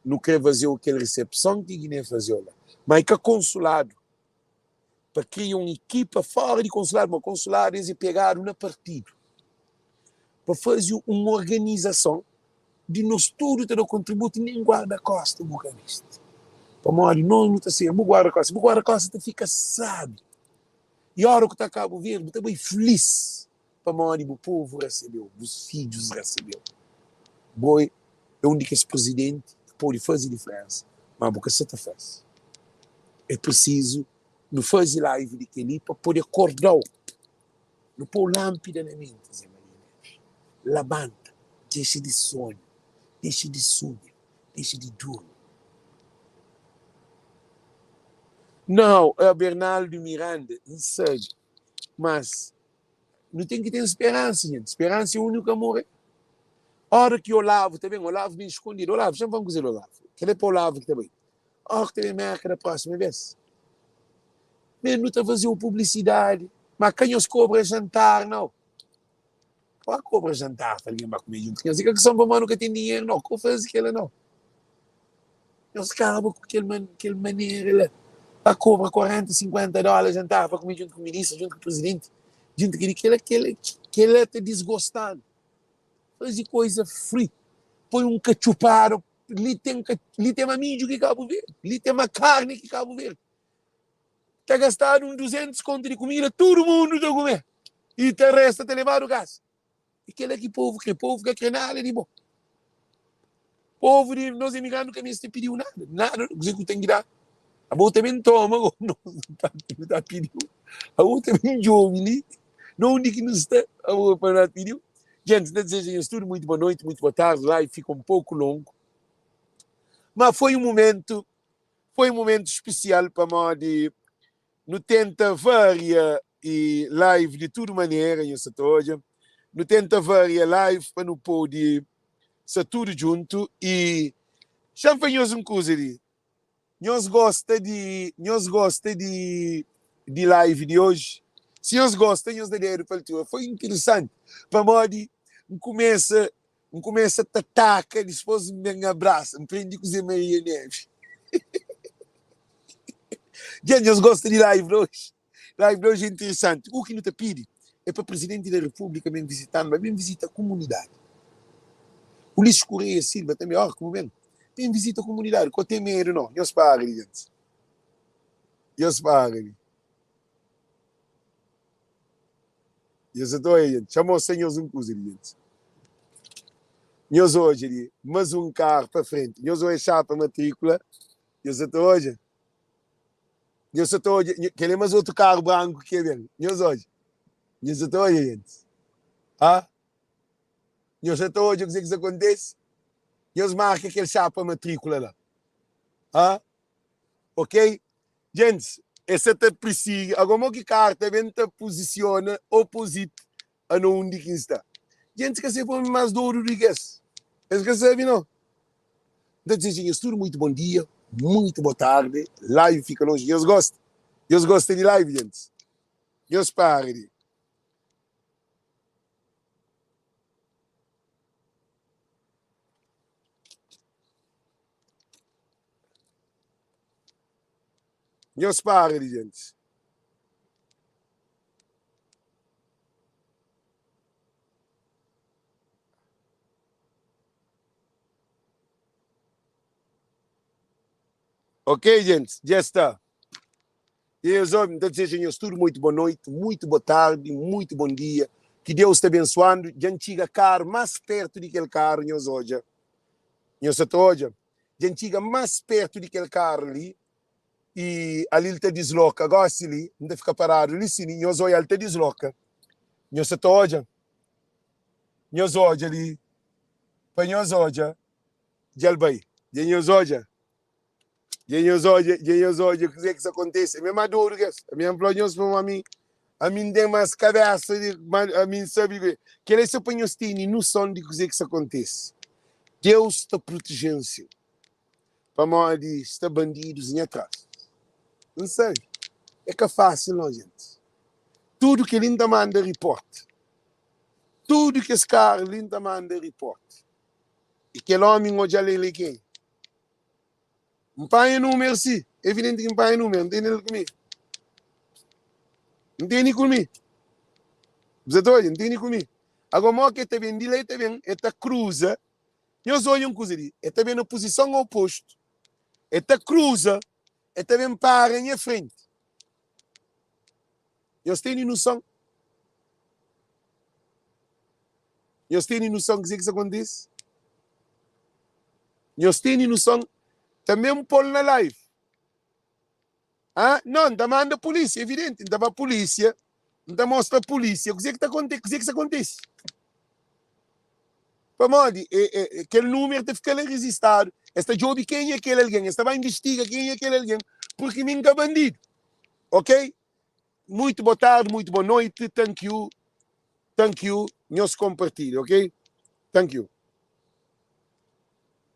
nu kre fazeu kel resepson ki Giné fazeu la. Ma i ka konsuladu pa kria un ekipa fora di konsuladu, ma konsuladu es e pegadu na partidu pa faze un organizason di nos tudu ta da kontributu, nen guarda-kosta bu ka meste, pamodi nos nu ta ser bu guarda-kosta, bu guarda-kosta ta fika sabi i ora ku ta Kabu Verdi bu ta bai flis pamodi bu povu rasebeu, bus fidjus rasebeu. Bo é un di kes prizidenti ki pode faze diferensa, ma bu ka sa ta faze. É prisizu nu faze live di kel-li pa pode korda-u, nu pô-u lánpida na menti, Zé Maria Neves. Labanta, dexa di sonha, dexa di sunha, dexa di durmi. Nau, Bernaldo Miranda, N sabe, mas Nu ten ki ten speransa, nha. Speransa é úniku ka morre. Ora ki Olavo ta ben, Olavo ben eskondidu. Olavo, xa-m fla-m kuzê di Olavo. Kel-la é pa Olavo ki ta bai. Ora ki ta ben Merka da próxima bes, men nu ta faze-u publisidadi, ma ka nhos kobra jantar, nau. Ka ba kobra jantar pa algen ba kume djuntu ku nhos. I ka kison pamodi nu ka ten dinheru, nau. Ka faze kel-la, nau. Nhos kaba ku kel kel manera la. Ba kobra 40, 50 dóla jantar pa kume djuntu ku ministru, djuntu ku prizidenti, djuntu ku kel-li. Kel-la kel-la ta disgosta-nu. Faze koza free. Poi un katxupadu. Li ten li ten ma midju ki Kabu Verdi, li ten ma karni ki Kabu Verdi. Ta gastadu un 200 kontu di kumida, tudu mundu ta kume i ta resta ta lebadu kasa. É kel-la ki povu krê. Povu ka krê nada di bo. Povu di nos imigranti nu ka meste pidi-u nada. Nada. Kuzê ki bu ten ki da? Abo ta ben toma go. Nos nu ta pidi-u. Abo ta ben djobe li na undi ki nu sta abo pa nu pidi-u. Gente, N ta dizeja nhos tudu muitu boa noiti, muitu boa tardi. Live fika un poku longu. Ma foi un mumentu, foi un mumentu spesial pamodi Nu tenta varia e live di tudu manera, nhos sa ta odja. Nu tenta varia live pa nu pode sta tudu djuntu e xa-m fla nhos un kuza li, nhos gosta di nhos gosta di di live di oji? Si nhos gosta nhos da dedu pa altura. Foi interesanti pamodi N kumesa N kumesa ta taka, dispôs N ben abrasa. N prende ku Zé Maria Neves. Dja nhos gosta di live di oji? Live di oji é interesanti. U ki nu ta pidi é pa Prizidenti da Repúblika ben vizita-nu, ma ben vizita kumunidadi. Ulisses Correia Silva tanbe, óra ki bu ben, ben vizita kumunidadi. Ka ten medu nau. Nhos para di gentis. Nhos para di. Nhos sa ta oja djenti. Xa mostra nhos un kuza di djenti. Nhos odja li mas un karu pa frenti. Nhos odja xapa matrikula. Nhos sa ta odja. Nhos sa ta odja. Kel é mas otu karu branku ki é ben. Nhos odja. Nhos sa ta odja djenti. Ha? Nhos sa ta odja kuzê ki sa kontese? Nhos marka kel xapa matrikula la. Ha? Ok? Djentis, es sa ta pirsigi. Agora mo ki karu ta ben ta puzisiona opozit a na undi ki N sta. Djentis ka sabe pa mi mas dodu di ki es. Es ka sabe no. N ta dizeja nhos tudu muitu bon dia, muitu bo tardi. Live fika lonji. Nhos gosta? Nhos gosta di live, djentis? Nhos para di. Nhos para di djentis. Ok, djentis, dja sta. E nhos obi, N ta dizeja nhos tudu muitu bo noiti, muitu bo tardi, muitu bon dia. Ki Deus ta abensuandu. Dja N txiga karu, más pertu di kel karu nhos odja. Nhos sa ta odja? Dja N txiga más pertu di kel karu li i ali el ta disloka. Gósi li, N ta fika paradu li si nhos odja, el ta disloka. Nhos sa ta odja? Nhos odja li, pa nhos odja, dja el bai. Dja nhos odja? Dja nhos odja, dja nhos odja kuzê ki sta kontise? Mi é más dodu ki es. Ami N fla nhos pamodi ami, ami N ten más kabésa di, ami N sabe kuzê. Kel-li é sô pa nhos tene noson di kuzê ki sta kontise. Deus ta proteje-m sin, pamodi sta bandidus nha tras. N sabe, é ka fásil nau, jenti. Tudu kel-li N ta manda riport. Tudu kes karu li N ta manda riport. I kel ómi N odja-l el é kenha? N panha númeru si, evidenti ki N panha númeru, N tene el ku mi. N tene ku mi. Bu sa ta odja? N tene ku mi. Agora, mó ki el ta ben di la, el ta ben, el ta kruza. Nhos odja un kuza li, el ta ben na puzison opostu, el ta kruza, el ta ben para nha frenti. Nhos tene noson? Nhos tene noson kuzê ki sta kontise? Nhos tene noson? Tanbê N pô-l na live. Ah, não, N ta manda polícia, evidente, N ta ba polícia, N ta mostra polícia kuzê ki ta konte, kuzê ki sta kontise. Pamodi e, e, e, kel númeru ta fika la rijistadu, es ta djobe kenha é kel algen, es ta ba invistiga kenha é kel algen, purki mi N ka bandidu, ok? Muito boa tarde, muito boa noite, thank you, thank you, nhos konpartilha, ok? Thank you.